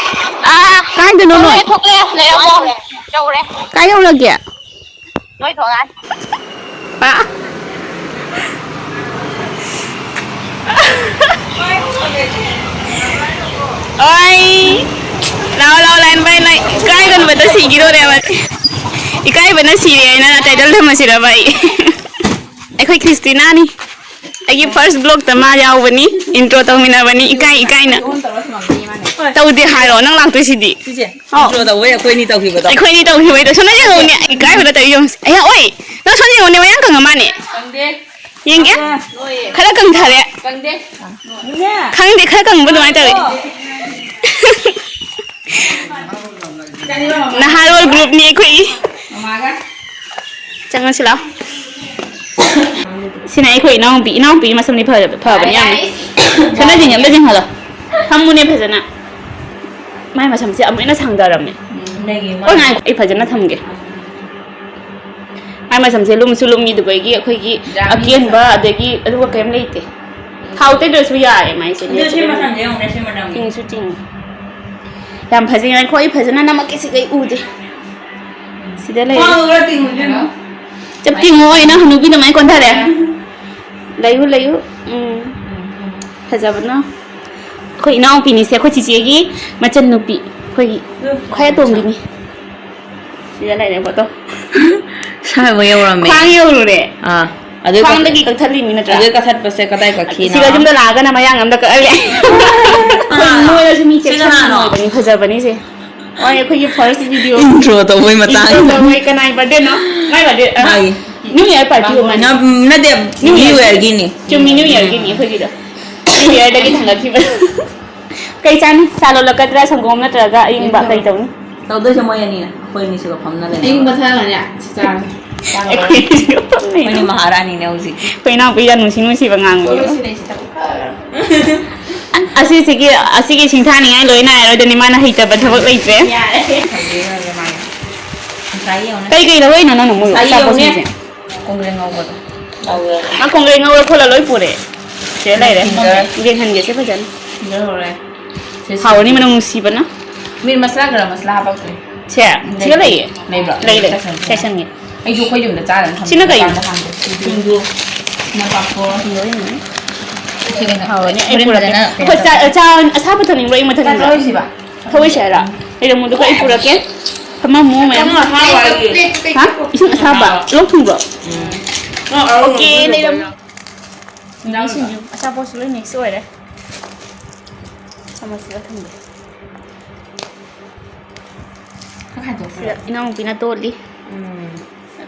ꯑꯥ, ꯀꯥꯏꯗꯅꯣ ꯅꯣꯏ? ꯊꯣꯛꯂꯛꯑꯦ, ꯊꯣꯛꯂꯛꯑꯦ, ꯂꯩꯔꯝꯃꯣ꯫ ꯌꯧꯔꯦ꯫ ꯀꯥꯏ ꯌꯧꯔꯒꯦ? ꯅꯣꯏ ꯊꯣꯡꯒꯥꯟ꯫ ꯑꯥ꯫ ꯑꯣꯏ꯫ ꯂꯥꯎ, ꯂꯥꯎ, line by line꯫ ꯏꯀꯥꯏꯒꯟꯕꯗ ꯁꯤꯈꯤꯗꯣꯔꯦ ꯃꯁꯤ꯫ ꯏꯀꯥꯏꯕꯅ ꯁꯤꯔꯦ ꯍꯥꯏꯅ title ꯊꯝꯃꯁꯤꯔꯕ ꯑꯩ? ꯑꯩꯈꯣꯏ ꯈ꯭ꯔꯤꯁꯇꯤꯅꯥꯅꯤ꯫ ꯑꯩꯒꯤ first vlogꯇ ꯃꯥ ꯌꯥꯎꯕꯅꯤ, intro ꯇꯧꯃꯤꯟꯅꯕꯅꯤ, ꯏꯀꯥꯏ ꯏꯀꯥꯏꯅ꯫ ꯇꯧꯗꯦ ꯍꯥꯏꯔꯣ, ꯅꯪ ꯂꯥꯛꯇꯣꯏꯁꯤꯗꯤ꯫ ꯆꯤꯆꯦ, ꯑꯧ꯫ Intro ꯇꯧꯕꯩ ꯑꯩꯈꯣꯏꯅꯤ ꯇꯧꯈꯤꯕꯗꯣ꯫ ꯑꯩꯈꯣꯏꯅꯤ ꯇꯧꯈꯤꯕꯩꯗꯣ꯫ ꯁꯣꯝꯗ ꯌꯦꯡꯉꯨꯅꯦ, ꯏꯀꯥꯏꯕꯗ ꯇꯧꯔꯤ ꯌꯦꯡꯉꯨꯁꯦ꯫ ꯑꯌꯥ, ꯑꯣꯏ! ꯅꯪ ꯁꯣꯝꯗ ꯌꯦꯡꯉꯨꯅꯦ, ꯃꯌꯥꯡ ꯀꯪꯉ ꯃꯥꯅꯦ꯫ ꯀꯪꯗꯦ꯫ ꯌꯦꯡꯒꯦ? ꯅꯣꯏꯌꯦ꯫ ꯈꯔ ꯀꯪꯊꯔꯦ꯫ ꯀꯪꯗꯦ꯫ ꯈꯪꯗꯦ, ꯈꯔ ꯀꯪꯕ ꯑꯗꯨꯃꯥꯏꯅ ꯇꯧꯋꯦ꯫ ꯅꯍꯥꯔꯣꯜ groupꯅꯤ ꯑꯩꯈꯣꯏ꯫ ꯃꯃꯥꯒ꯫ ꯆꯪꯉꯁꯤ ꯂꯥꯎ꯫ ꯁꯤꯅ ꯑꯩꯈꯣꯏ ꯏꯅꯥꯎꯄꯤ, ꯏꯅꯥꯎꯄꯤ ꯃꯁꯝꯗꯤ ꯐꯖꯕ, ꯐꯕꯅꯤ ꯌꯥꯝꯅ꯫ ꯁꯣꯝꯗ ꯆꯤꯡꯉꯦ, ꯑꯝꯇ ꯆꯤꯡꯍꯜꯂꯣ꯫ ꯊꯝꯃꯨꯅꯦ ꯐꯖꯅ꯫ ꯃꯥꯏ ꯃꯁꯝꯁꯦ ꯑꯃꯨꯛ ꯍꯦꯟꯅ ꯁꯥꯡꯊꯔꯝꯃꯦ꯫ ꯎꯝ, ꯅꯪꯒꯤ ꯍꯣꯏ, ꯉꯥꯏꯈꯣ, ꯑꯩ ꯐꯖꯅ ꯊꯝꯒꯦ꯫ ꯃꯥꯏ ꯃꯁꯝꯁꯦ ꯂꯨꯝꯁꯨ ꯂꯨꯝꯃꯤ, ꯑꯗꯨꯒ ꯑꯩꯒꯤ ꯑꯩꯈꯣꯏꯒꯤ ꯌꯥꯝꯃꯤ ꯑꯀꯦꯟꯕ ꯃꯁꯝ꯫ ꯑꯗꯒꯤ ꯑꯗꯨꯒ ꯀꯩꯝ ꯂꯩꯇꯦ꯫ ꯊꯥꯎ ꯇꯩꯗ꯭ꯔꯁꯨ ꯌꯥꯔꯦ ꯃꯥꯏꯁꯦ, ꯑꯗꯨ ꯁꯤ natural ꯃꯁꯝꯁꯦ ꯌꯦꯡꯉꯨꯅꯦ, ꯁꯤ ꯃꯇꯝꯒꯤ꯫ ꯇꯤꯡꯁꯨ ꯇꯤꯡꯉꯤ꯫ ꯌꯥꯝ ꯐꯖꯩ꯫ ꯉꯥꯏꯈꯣ, ꯑꯩ ꯐꯖꯅ ꯅꯝꯃꯛꯀꯦ, ꯁꯤꯒ ꯑꯩ ꯎꯗꯦ꯫ ꯁꯤꯗ ꯂꯩꯔꯦ꯫ ꯈ꯭ꯋꯥꯡꯗꯣ ꯈꯔ ꯇꯤꯡꯉꯨ ꯏꯕꯦꯝꯃ꯫ ꯆꯞ ꯇꯤꯡꯉꯣ, ꯑꯩꯅ ꯍꯅꯨꯕꯤ ꯑꯗꯨꯃꯥꯏꯅ ꯀꯣꯟꯊꯔꯦ꯫ ꯂꯩꯌꯨ, ꯂꯩꯌꯨ꯫ ꯎꯝ꯫ ꯐꯖꯕꯅ꯫ ꯑꯩꯈꯣꯏ ꯏꯅꯥꯎꯄꯤꯅꯤꯁꯦ, ꯑꯩꯈꯣꯏ ꯆꯤꯆꯦꯒꯤ ꯃꯆꯟꯅꯨꯄꯤ, ꯑꯩꯈꯣꯏꯒꯤ ꯈ꯭ꯋꯥꯏ ꯑꯇꯣꯝꯕꯤꯅꯤ꯫ ꯁꯤꯗ ꯂꯩꯔꯦ ꯐꯣꯇꯣ꯫ ꯁ꯭ꯋꯥꯏꯕꯨ ꯌꯧꯔꯝꯃꯦ꯫ ꯈ꯭ꯋꯥꯡ ꯌꯧꯔꯨꯔꯦ꯫ ꯑꯥ, ꯑꯗꯨ ꯈ꯭ꯋꯥꯡꯗꯒꯤ ꯀꯛꯊꯠꯂꯤꯅꯤ ꯅꯠꯇ꯭ꯔꯥ? ꯑꯗꯨ ꯀꯛꯊꯠꯄꯁꯦ ꯀꯗꯥꯏ ꯀꯛꯈꯤꯅꯣ? ꯁꯤꯗ ꯌꯨꯝꯗ ꯂꯥꯛꯑꯒꯅ ꯃꯌꯥꯡ ꯑꯝꯗ ꯀꯛꯍꯜꯂꯦ꯫ ꯑꯩꯈꯣꯏ ꯀꯅꯥꯅꯣ? ꯅꯣꯏꯔꯁꯨ ꯃꯤ ꯁꯤ ꯆꯦꯛꯁꯟ ꯀꯅꯥꯅꯣ? ꯅꯣꯏꯕꯅꯤ, ꯐꯖꯕꯅꯤꯁꯦ꯫ ꯍꯣꯏ, ꯑꯩꯈꯣꯏꯒꯤ first video꯫ Intro ꯇꯧꯕꯩ ꯃꯇꯥꯡ꯫ Intro ꯇꯧꯕꯩ ꯀꯅꯥꯏ birthday ꯅꯣ? ꯃꯥꯏ birthday, ꯑ, ꯃꯥꯒꯤ꯫ New Year party ꯑꯣꯏꯔꯝꯒꯅꯤ꯫ ꯅ-, ꯅꯠꯇꯦ, New New Year꯫ Year Guinea. ꯆꯨꯝꯃꯤ, New Year ꯒꯤꯅꯤ ꯑꯩꯈꯣꯏꯒꯤꯗꯣ꯫ New Year ꯗꯒꯤ ꯊꯥꯡꯒꯠꯈꯤꯕ꯫ ꯀꯩ ꯆꯥꯅꯤ? ꯆꯥ ꯂꯣꯜꯂꯛꯀꯗ꯭ꯔꯥ, ꯁꯪꯒꯣꯝ ꯅꯠꯇ꯭ꯔꯒ ꯑꯌꯤꯡꯕ? ꯀꯩ ꯇꯧꯅꯤ? ꯇꯧꯗꯣꯏꯁꯦ ꯃꯣꯏ ꯑꯅꯤꯅ, ꯑꯩꯈꯣꯏ ꯑꯅꯤꯁꯤꯒ ꯐꯝꯅ ꯂꯩꯅꯕ꯫ ꯑꯌꯤꯡꯕ ꯊꯛꯑꯒꯅꯦ, ꯁꯤ ꯆꯥꯔꯅꯤ꯫ ꯑꯩꯈꯣꯏ ꯑꯅꯤꯁꯤꯒ ꯐꯝꯅꯩꯅ꯫ ꯑꯩꯈꯣꯏꯅꯤ ꯃꯍꯥꯔꯥꯅꯤꯅꯦ ꯍꯧꯖꯤꯛ꯫ ꯑꯩꯈꯣꯏ ꯏꯅꯥꯎꯄꯤ ꯌꯥꯝ ꯅꯨꯡꯁꯤ ꯅꯨꯡꯁꯤꯕ ꯉꯥꯡꯕꯅꯦ꯫ ꯑꯩꯈꯣꯏ ꯁꯤꯗꯩꯁꯤꯗ ꯈꯔ ꯑꯁꯤꯁꯤꯒꯤ, ꯑꯁꯤꯒꯤ ꯁꯤꯡꯊꯥꯅꯤꯡꯉꯥꯏ ꯂꯣꯏ ꯅꯥꯏꯔꯣꯏꯗꯅꯤ, ꯃꯥꯅ ꯍꯩꯇꯕ ꯊꯕꯛ ꯂꯩꯇ꯭ꯔꯦ꯫ ꯌꯥꯔꯦ꯫ ꯉꯁꯥꯏ ꯌꯦꯡꯉꯨꯅꯦ꯫ ꯀꯩ ꯀꯩ ꯂꯧꯔꯛꯏꯅꯣ ꯅꯪꯅ ꯃꯣꯏ ꯉꯁꯥꯏ ꯌꯦꯡꯉꯨꯅꯦ꯫ ꯑꯆꯥꯄꯣꯠꯁꯤꯡꯁꯦ? ꯀꯣꯡꯒ꯭ꯔꯦꯡ ꯉꯧꯕꯗꯣ꯫ ꯃꯥ ꯀꯣꯡꯒ꯭ꯔꯦꯡ ꯉꯧꯔ ꯈꯣꯠꯂ ꯂꯣꯏ ꯄꯨꯔꯦ꯫ ꯁꯤꯗ ꯂꯩꯔꯦ꯫ Finger꯫ ꯌꯦꯡꯍꯟꯒꯦꯁꯦ ꯐꯖꯅ꯫ Finger ꯍꯧꯔꯦ꯫ ꯁꯤ ꯍꯥꯎꯔꯅꯤ ꯃꯅꯝ ꯅꯨꯡꯁꯤꯕꯅ꯫ Meat masala, garam masala ꯍꯥꯞꯄꯛꯇ꯭ꯔꯤ꯫ ꯁꯦ, ꯁꯤꯗ ꯂꯩꯌꯦ꯫ ꯂꯩꯕ꯭ꯔꯣ? ꯂꯩ, ꯂꯩ꯫ ꯁꯦꯁꯟꯁꯦ꯫ ꯁꯦꯁꯟꯒꯤ꯫ ꯑꯩꯁꯨ ꯑꯩꯈꯣꯏ ꯌꯨꯝꯗ ꯆꯥꯗꯅ ꯊꯝꯃꯦ꯫ ꯁꯤꯅ ꯀꯩꯅꯣ? ꯗꯨꯀꯥꯟꯗ ꯍꯥꯡꯗꯦ꯫ ꯁꯤꯡꯖꯨ꯫ ꯅꯄꯥꯛꯄ꯫ ꯁꯤꯡꯖꯨ ꯑꯣꯏꯅ꯫ ꯁꯤ ꯀꯩꯅꯣ? ꯍꯥꯎꯔꯅꯤ꯫ ꯑꯩ ꯍꯣꯔꯦꯟ ꯄꯨꯔꯛꯀꯦ꯫ ꯐꯖꯅ ꯑꯩꯈꯣꯏ ꯆꯥ-, ꯆꯥ ꯑꯁꯥꯕ ꯊꯛꯅꯤꯡꯕ꯭ꯔꯣ? ꯑꯌꯤꯡꯕ ꯊꯛꯅꯤꯡꯕ꯭ꯔꯣ? ꯆꯥ ꯊꯛꯑꯣꯏꯁꯤꯕ? ꯊꯛꯑꯣꯏꯁꯦ ꯍꯥꯏꯔꯣ? ꯂꯩꯔꯝꯃꯣ, ꯑꯗꯨꯒ ꯑꯩ ꯄꯨꯔꯛꯀꯦ꯫ ꯐꯝꯃꯝꯃꯣ ꯃꯌꯥꯝ꯫ ꯏꯁꯤꯡ ꯑꯁꯥꯕ ꯍꯥꯏꯕ꯫ ꯍꯥ? ꯏꯁꯤꯡ ꯑꯁꯥꯕ? ꯑꯥ꯫ ꯂꯣꯛ ꯊꯨꯡꯕ꯭ꯔꯣ? ꯎꯝ꯫ ꯑꯣ, ꯑꯣ, ꯃꯤꯃꯤ ꯁꯤꯡꯖꯨ꯫ ꯑꯆꯥꯄꯣꯠꯁꯨ ꯂꯣꯏ mix ꯑꯣꯏꯔꯦ꯫ ꯆꯥꯃꯁꯁꯤꯒ ꯊꯝꯒꯦ꯫ ꯈꯔ ꯈꯥꯏꯗꯣꯛꯈ꯭ꯔꯣ꯫ ꯁꯤꯗ ꯏꯅꯥꯎꯅꯨꯄꯤꯅ ꯇꯣꯠꯂꯤ꯫ ꯎꯝ꯫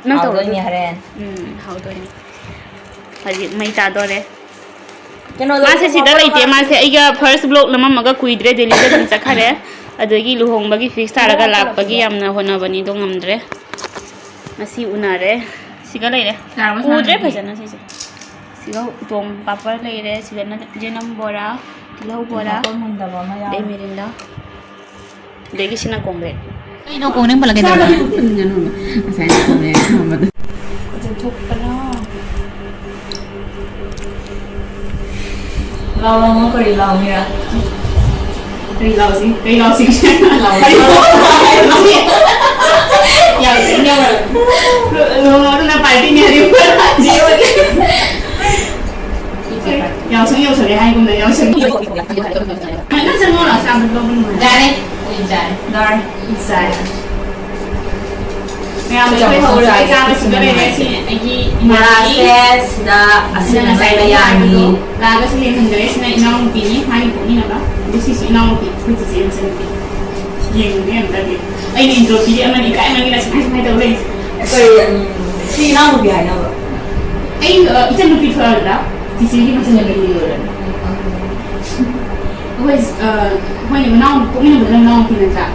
ꯅꯪ ꯇꯧꯔꯣ ꯍꯥꯎꯗꯣꯏꯅꯦ ꯑꯗꯨꯗꯤ꯫ ꯍꯣꯔꯦꯟ꯫ ꯎꯝ, ꯍꯥꯎꯗꯣꯏꯅꯦ꯫ ꯍꯧꯖꯤꯛ ꯃꯩ ꯇꯥꯗꯣꯔꯦ꯫ ꯀꯩꯅꯣꯗꯣ ꯃꯥꯁꯦ ꯁꯤꯗ ꯂꯩꯇꯦ꯫ ꯃꯥꯁꯦ ꯑꯩꯒ first vlog ꯅꯝꯃꯝꯃꯒ ꯀꯨꯏꯗ꯭ꯔꯦ, ꯗꯦꯜꯂꯤꯗ ꯑꯗꯨꯝ ꯆꯠꯈꯔꯦ꯫ ꯑꯗꯨꯗꯒꯤ ꯂꯨꯍꯣꯡꯕꯒꯤ fix ꯇꯥꯔꯒ ꯂꯥꯛꯄꯒꯤ ꯌꯥꯝꯅ ꯍꯣꯠꯅꯕꯅꯤ, ꯑꯗꯣ ꯉꯝꯗ꯭ꯔꯦ꯫ ꯉꯁꯤ ꯎꯅꯔꯦ꯫ ꯁꯤꯒ ꯂꯩꯔꯦ꯫ ꯌꯥꯔꯕ ꯎꯗ꯭ꯔꯦ ꯁꯥꯟꯅꯕꯤ? ꯐꯖꯅ ꯁꯤꯁꯦ꯫ ꯁꯤꯒ ꯎꯇꯣꯡ ꯄꯥꯄꯔ ꯂꯩꯔꯦ, ꯁꯤꯗꯅ ꯖꯦꯅꯝ ꯕꯣꯔꯥ, ꯇꯤꯜꯍꯧ ꯕꯣꯔꯥ, ꯄꯥꯄꯔ ꯃꯨꯟꯗꯕ ꯑꯃ ꯌꯥꯎꯔꯦ꯫ ꯑꯗꯩ ꯃꯤꯔꯤꯟꯗꯥ꯫ ꯑꯗꯒꯤ ꯁꯤꯅ ꯀꯣꯡꯒ꯭ꯔꯦꯡ꯫ ꯀꯩꯅꯣ ꯀꯣꯡꯒ꯭ꯔꯦꯡ ꯄꯜꯂꯛꯀꯩꯗꯧꯔꯒꯦ? ꯉꯁꯥꯏ ꯀꯣꯡꯒ꯭ꯔꯦꯡ ꯊꯝꯕꯗꯣ꯫ ꯂꯥꯎ, ꯂꯥꯎ, ꯀꯔꯤ ꯂꯥꯎꯅꯤꯔ? ꯀꯔꯤ ꯂꯥꯎꯁꯤ? ꯀꯔꯤ ꯂꯥꯎꯁꯤ? ꯂꯥꯎ, ꯂꯥꯎ꯫ ꯌꯥꯝ ꯌꯥꯝ ꯂꯨꯍꯣꯡꯕꯗꯨꯅ ꯄꯥꯔꯇꯤꯅꯤ ꯍꯥꯏꯗꯤ ꯌꯥꯎꯁꯪ ꯌꯧꯁꯜꯂꯦ ꯍꯥꯏꯒꯨꯝꯅ ꯌꯥꯎꯁꯪ꯫ ꯅꯪ ꯆꯪꯉꯛꯑꯣ, ꯑꯆꯥꯄꯣꯠ ꯂꯧꯕ ꯅꯨꯡꯉꯥꯏ꯫ ꯌꯥꯔꯦ, ꯑꯩ ꯆꯥꯔꯦ꯫ ꯌꯥꯔꯦ꯫ ꯆꯥꯔꯦ꯫ ꯃꯌꯥꯝ ꯑꯩꯈꯣꯏ ꯍꯧꯔꯒ ꯆꯥꯕꯁꯤꯒ ꯂꯩꯔꯦ꯫ ꯁꯤ ꯑꯩꯒꯤ ꯏꯃꯥꯟꯅꯕꯤ꯫ ꯃꯣꯔꯥꯁꯦ ꯁꯤꯗ ꯑꯁꯤꯅ ꯑꯁꯤꯅ ꯉꯁꯥꯏ ꯉꯁꯥꯏ ꯂꯩꯕ ꯌꯥꯅꯤ꯫ ꯂꯥꯛꯑꯒ ꯁꯤ ꯂꯦꯡꯍꯟꯈꯔꯦ꯫ ꯁꯤꯅ ꯏꯅꯥꯎꯅꯨꯄꯤꯅꯤ, ꯃꯥꯒꯤ ꯄꯣꯛꯃꯤꯟꯅꯕ꯫ ꯑꯗꯨ ꯁꯤꯁꯨ ꯏꯅꯥꯎꯅꯨꯄꯤ, ꯑꯩꯈꯣꯏ ꯆꯤꯆꯦ ꯃꯆꯟꯅꯨꯄꯤ꯫ ꯌꯦꯡꯉꯨꯅꯦ ꯑꯝꯇꯗꯤ꯫ ꯑꯩꯅ intro ꯄꯤꯔꯦ, ꯑꯃꯅ ꯏꯀꯥꯏꯃꯟꯒꯤꯗꯅ ꯁꯨꯃꯥꯏ ꯁꯨꯃꯥꯏ ꯇꯧ ꯂꯩ꯫ ꯀꯔꯤ, ꯎꯝ, ꯁꯤ ꯏꯅꯥꯎꯅꯨꯄꯤ ꯍꯥꯏꯅꯕ? ꯑꯩ, ꯑ, ꯏꯆꯟꯅꯨꯄꯤ ꯊꯣꯛꯑꯗ꯭ꯔꯥ? ꯆꯤꯆꯦꯒꯤ ꯃꯆꯟꯅꯨꯄꯤ꯫ ꯑꯩꯈꯣꯏ, ꯑ, ꯑꯩꯈꯣꯏꯅ ꯃꯅꯥꯎ ꯄꯣꯛꯃꯤꯟꯅꯕꯗꯨꯅ ꯃꯅꯥꯎꯅꯨꯄꯤ ꯅꯠꯇ꯭ꯔꯥ?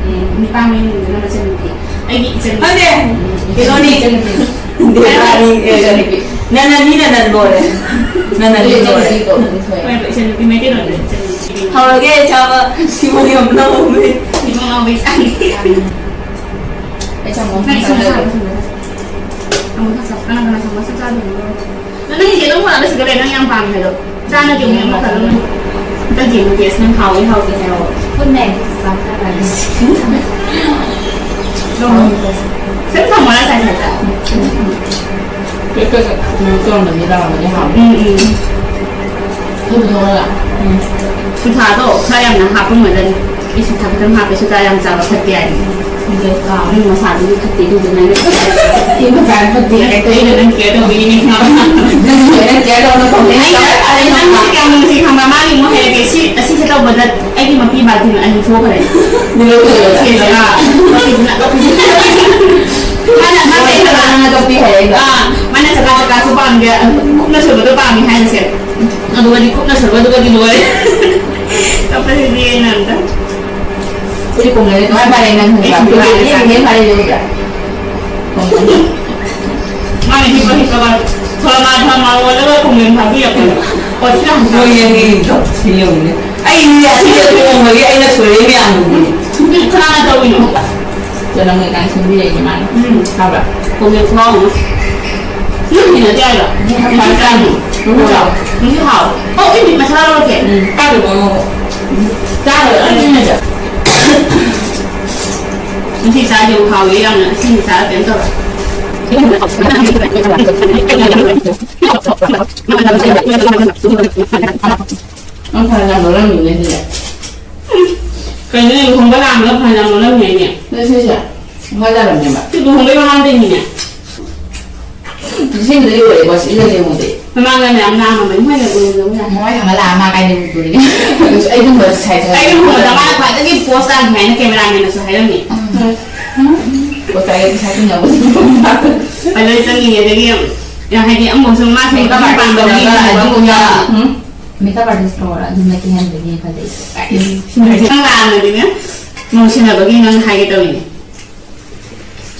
ꯎꯝ꯫ ꯅꯤꯄꯥ ꯃꯌꯨꯝꯗꯨꯅ ꯃꯆꯟꯅꯨꯄꯤ꯫ ꯑꯩꯒꯤ ꯏꯆꯟ ꯈꯪꯗꯦ꯫ ꯀꯩꯅꯣꯅꯤ꯫ ꯏꯆꯟꯅꯨꯄꯤ꯫ ꯗꯦꯕꯥꯅꯤ, ꯑꯦ, ꯏꯆꯟꯅꯨꯄꯤ꯫ ꯅꯅꯅꯤ, ꯅꯅꯟ ꯂꯣꯏꯔꯦ꯫ ꯅꯅꯅꯤ ꯂꯣꯏꯔꯦ꯫ ꯏꯆꯟꯅꯨꯄꯤ ꯀꯧꯕꯅꯤ ꯊꯣꯏ꯫ ꯍꯣꯏ, ꯍꯣꯏ, ꯏꯆꯟꯅꯨꯄꯤ ꯃꯩꯇꯩꯂꯣꯟꯗ ꯏꯆꯟꯅꯨꯄꯤ꯫ ꯍꯧꯔꯒꯦ, ꯆꯥꯕ꯫ ꯁꯤꯃꯣꯟ ꯌꯥꯝ ꯂꯧꯋꯦ꯫ ꯁꯤꯃꯣꯟ ꯂꯧꯕꯩ ꯆꯥꯡ꯫ ꯑꯩ ꯆꯥꯃꯁ ꯅꯪ ꯏꯁꯤꯡ ꯆꯥꯗꯣꯏꯅꯦ꯫ ꯑꯁꯥꯕ ꯊꯝꯃꯣ꯫ ꯆꯥꯃꯁ ꯑꯁꯥꯕ꯫ ꯀꯅꯥ ꯀꯅꯥ ꯆꯥꯃꯁ ꯆꯥꯗꯣꯏꯅꯣ? ꯅꯪꯒꯤ ꯌꯦꯔꯨꯝ ꯃꯥꯜꯂꯦ ꯁꯤꯗ ꯂꯩ, ꯅꯪ ꯌꯥꯝ ꯄꯥꯝꯃꯦ ꯍꯥꯏꯗꯣ꯫ ꯆꯥꯅ ꯌꯦꯔꯨꯝ ꯌꯥꯝ ꯃꯥꯜꯂꯦ꯫ ꯑꯝꯇ ꯌꯦꯡꯉꯨ ꯇꯦꯁ ꯅꯪ ꯍꯥꯎꯏ ꯍꯥꯎꯇꯦ ꯍꯥꯏꯔꯛꯑꯣ꯫ Good night. ꯆꯥꯛ ꯆꯥꯔꯅꯤ꯫ ꯁꯨꯝ ꯊꯝꯃꯣ ꯅꯪ ꯁꯥꯏ ꯁꯥꯏꯗ꯫ ꯄꯦꯛꯀꯁꯦ ꯀꯩꯅꯣ ꯇꯧꯔꯝꯃꯗꯤ ꯂꯥꯛꯑꯝꯃꯗꯤ ꯍꯥꯎꯅꯤ꯫ ꯎꯝ, ꯎꯝ꯫ ꯑꯗꯨꯕꯨ ꯊꯣꯛꯑꯒ꯫ ꯎꯝ꯫ ꯁꯨꯊꯥꯗꯣ ꯈꯔ ꯌꯥꯝꯅ ꯍꯥꯞꯄꯝꯃꯗꯅꯤ꯫ ꯑꯩ ꯁꯨꯊꯥ ꯈꯤꯇꯪ ꯍꯥꯞꯄꯦ, ꯁꯨꯊꯥ ꯌꯥꯝ ꯆꯥꯕ ꯐꯠꯇꯦ ꯍꯥꯏ꯫ ꯈꯪꯗꯦ, ꯀꯥꯎꯔꯦ꯫ ꯅꯪ ꯃꯁꯥꯗꯨꯗꯤ ꯐꯠꯇꯦ, ꯑꯗꯨꯗꯨꯅ ꯑꯩꯅ ꯐꯠꯇꯦ ꯍꯥꯏ꯫ ꯑꯩꯅ ꯅꯪ care ꯇꯧꯕꯤꯔꯤꯅꯦ ꯈꯪꯉꯕ? ꯅꯪ ꯂꯣꯏꯅ care ꯇꯧꯅ ꯇꯧꯅꯤ꯫ ꯑꯩꯅ, ꯑꯩ ꯅꯪꯁꯦ ꯀꯌꯥꯝ ꯅꯨꯡꯁꯤ ꯈꯪꯕ꯭ꯔꯥ? ꯃꯥꯒꯤ ꯑꯃꯨꯛ ꯍꯥꯏꯔꯛꯀꯦ, ꯁꯤ, ꯑꯁꯤꯁꯦ ꯇꯧꯕꯗ ꯑꯩꯒꯤ ꯃꯄꯤ ꯕꯥꯜꯇꯤꯟ ꯑꯅꯤ ꯊꯣꯛꯈ꯭ꯔꯦ꯫ ꯅꯪ ꯂꯣꯏꯅ ꯁꯤꯁꯤꯒ, ꯃꯄꯤꯁꯤꯅ, ꯃꯄꯤꯁꯤꯅ꯫ ꯃꯥꯅ, ꯃꯥꯅ ꯑꯩꯅ ꯅꯪꯅ ꯀꯞꯄꯤ ꯍꯥꯏꯔꯛꯏꯕ꯫ ꯑꯥ, ꯃꯥꯅ ꯆꯀꯥ ꯆꯀꯥꯁꯨ ꯄꯥꯝꯗꯦ, ꯑꯗꯨ ꯀꯨꯞꯅ ꯁꯣꯏꯕꯗꯣ ꯄꯥꯝꯃꯤ ꯍꯥꯏꯕꯁꯦ꯫ ꯑꯗꯨꯒꯗꯤ ꯀꯨꯞꯅ ꯁꯣꯏꯕꯗꯨꯒꯗꯤ ꯂꯣꯏꯔꯦ꯫ ꯀꯞꯄꯁꯤꯗꯤ ꯑꯩꯅ ꯑꯝꯇ꯫ ꯑꯩꯗꯤ ꯀꯣꯡꯒ꯭ꯔꯦꯁ ꯅꯨꯡꯉꯥꯏ ꯐꯔꯦ ꯅꯪ ꯈꯪꯕ꯭ꯔꯥ? ꯑꯩꯁꯨ ꯅꯨꯡꯉꯥꯏ ꯐꯔꯦ꯫ ꯌꯦꯡꯉꯦ ꯐꯔꯦ ꯌꯦꯡꯉꯦ꯫ ꯃꯥꯅ ꯍꯤꯞꯄ ꯍꯤꯞꯄꯒ ꯊꯣꯂꯃꯥ ꯊꯣꯂꯃꯥ ꯑꯣꯜꯂꯒ ꯈꯣꯡꯖꯣꯝ ꯊꯥꯕꯤꯔꯛꯄꯗꯣ꯫ ꯍꯣꯏ, ꯁꯤ ꯌꯥꯝ ꯃꯣꯏ ꯑꯅꯤ ꯀꯞꯁꯤ ꯌꯦꯡꯉꯨꯅꯦ꯫ ꯑꯩ ꯑꯁꯤꯗ ꯇꯣꯡꯕꯒꯤ ꯑꯩꯅ ꯁꯣꯏꯔꯛꯏ ꯃꯌꯥꯝꯗꯨꯗꯤ꯫ ꯎꯝ, ꯀꯅꯥꯅ ꯇꯧꯔꯤꯅꯣ? ꯆꯅꯝ ꯀꯩꯀꯥ ꯁꯦꯝꯕꯤꯔꯛꯏꯅꯦ ꯃꯥꯅ꯫ ꯎꯝ꯫ ꯍꯥꯎꯕ꯭ꯔꯥ? ꯈꯣꯡꯖꯣꯝ ꯈꯨꯍꯥꯎ ꯑꯃ꯫ ꯅꯪꯒꯤ ꯅꯠꯇꯦ ꯍꯥꯏꯔꯣ? ꯅꯪꯒꯤ ꯆꯥꯅꯤ꯫ ꯅꯪꯒꯤ ꯆꯥꯎ꯫ ꯅꯪꯒꯤ ꯍꯥꯎ꯫ ꯑꯣ, ꯏꯃꯤ, ꯃꯁꯥ ꯂꯧꯔꯛꯀꯦ꯫ ꯎꯝ, ꯆꯥꯗ꯭ꯔꯤꯕꯣ ꯑꯃꯨꯛ? ꯆꯥꯔꯣꯏ, ꯑꯩ ꯏꯃꯤꯅ ꯆꯥ-, ꯉꯁꯤ ꯆꯥꯗꯦ, ꯍꯥꯎꯋꯦ ꯌꯥꯝꯅ꯫ ꯉꯁꯤ ꯆꯥꯔ ꯀꯩꯅꯣ ꯇꯧꯔꯦ꯫ ꯅꯪ ꯐꯅꯌꯥꯝ ꯂꯣꯜꯂꯝꯃꯤꯅꯦ ꯑꯗꯨꯗꯤ꯫ ꯀꯩꯅꯣꯅꯦ, ꯂꯨꯍꯣꯡꯕ ꯂꯥꯛꯑꯝꯃꯒ ꯐꯅꯌꯥꯝ ꯂꯣꯜꯂꯝꯃꯦꯅꯦ꯫ ꯅꯪ ꯁꯤꯁꯦ ꯃꯈꯥ ꯇꯥꯔꯝꯅꯦꯕ꯫ ꯁꯤ ꯂꯨꯍꯣꯡꯕꯩ ꯃꯃꯥꯡꯗꯩꯅꯤꯅꯦ꯫ ꯁꯤꯕꯨꯗꯤ ꯂꯣꯏꯔꯦꯀꯣ, ꯁꯤ ꯏꯔꯒ ꯌꯦꯡꯉꯨꯗꯤ꯫ ꯃꯃꯥꯡꯗ ꯃꯌꯥꯝ ꯂꯥꯛꯑꯝꯃꯕꯅꯤ, ꯃꯣꯏꯅ ꯎꯔꯝꯗꯕ ꯌꯥꯏ꯫ ꯃꯃꯥꯏ ꯊꯥꯡꯒꯠꯂ ꯂꯥꯛꯑ ꯃꯥ ꯀꯥꯏꯗꯩ ꯎꯗꯣꯔꯤꯒꯦ? ꯑꯩ ꯂꯨꯍꯣꯡꯕꯗ ꯃꯥꯅ ꯈ꯭ꯋꯥꯏꯗꯒꯤ ꯄꯣꯁ ꯇꯥꯈꯤ ꯍꯥꯏꯅ ꯀꯦꯃꯦꯔꯥꯃꯦꯟꯅꯁꯨ ꯍꯥꯏꯔꯝꯃꯤ꯫ ꯎꯝ꯫ ꯄꯣꯁ ꯇꯥꯏꯌꯦ, ꯄꯩꯁꯥ ꯇꯤꯡꯅꯕ꯫ ꯑꯩ ꯂꯣꯏ ꯆꯪꯉꯤꯅꯦ, ꯑꯗꯒꯤ ꯌꯥꯝ ꯍꯥꯏꯗꯤ ꯑꯃꯨꯛꯁꯨ ꯃꯥꯁꯨ ꯃꯦꯀꯞ ꯑꯥꯔꯇꯤꯁ ꯇꯧꯔꯒ ꯑꯗꯨꯒꯨꯝꯕ ꯎꯝ꯫ ꯃꯦꯀꯞ ꯑꯥꯔꯇꯤꯁ ꯇꯧꯔ ꯑꯗꯨꯝꯅ ꯀꯤꯍꯟꯕꯒꯤ ꯐꯖꯩꯁꯦ꯫ ꯅꯪ ꯂꯥꯛꯑꯝꯃꯗꯤꯅꯦ, ꯅꯨꯡꯁꯤꯅꯕꯒꯤ ꯅꯪ ꯍꯥꯏꯒꯦ ꯇꯧꯔꯤꯅꯦ꯫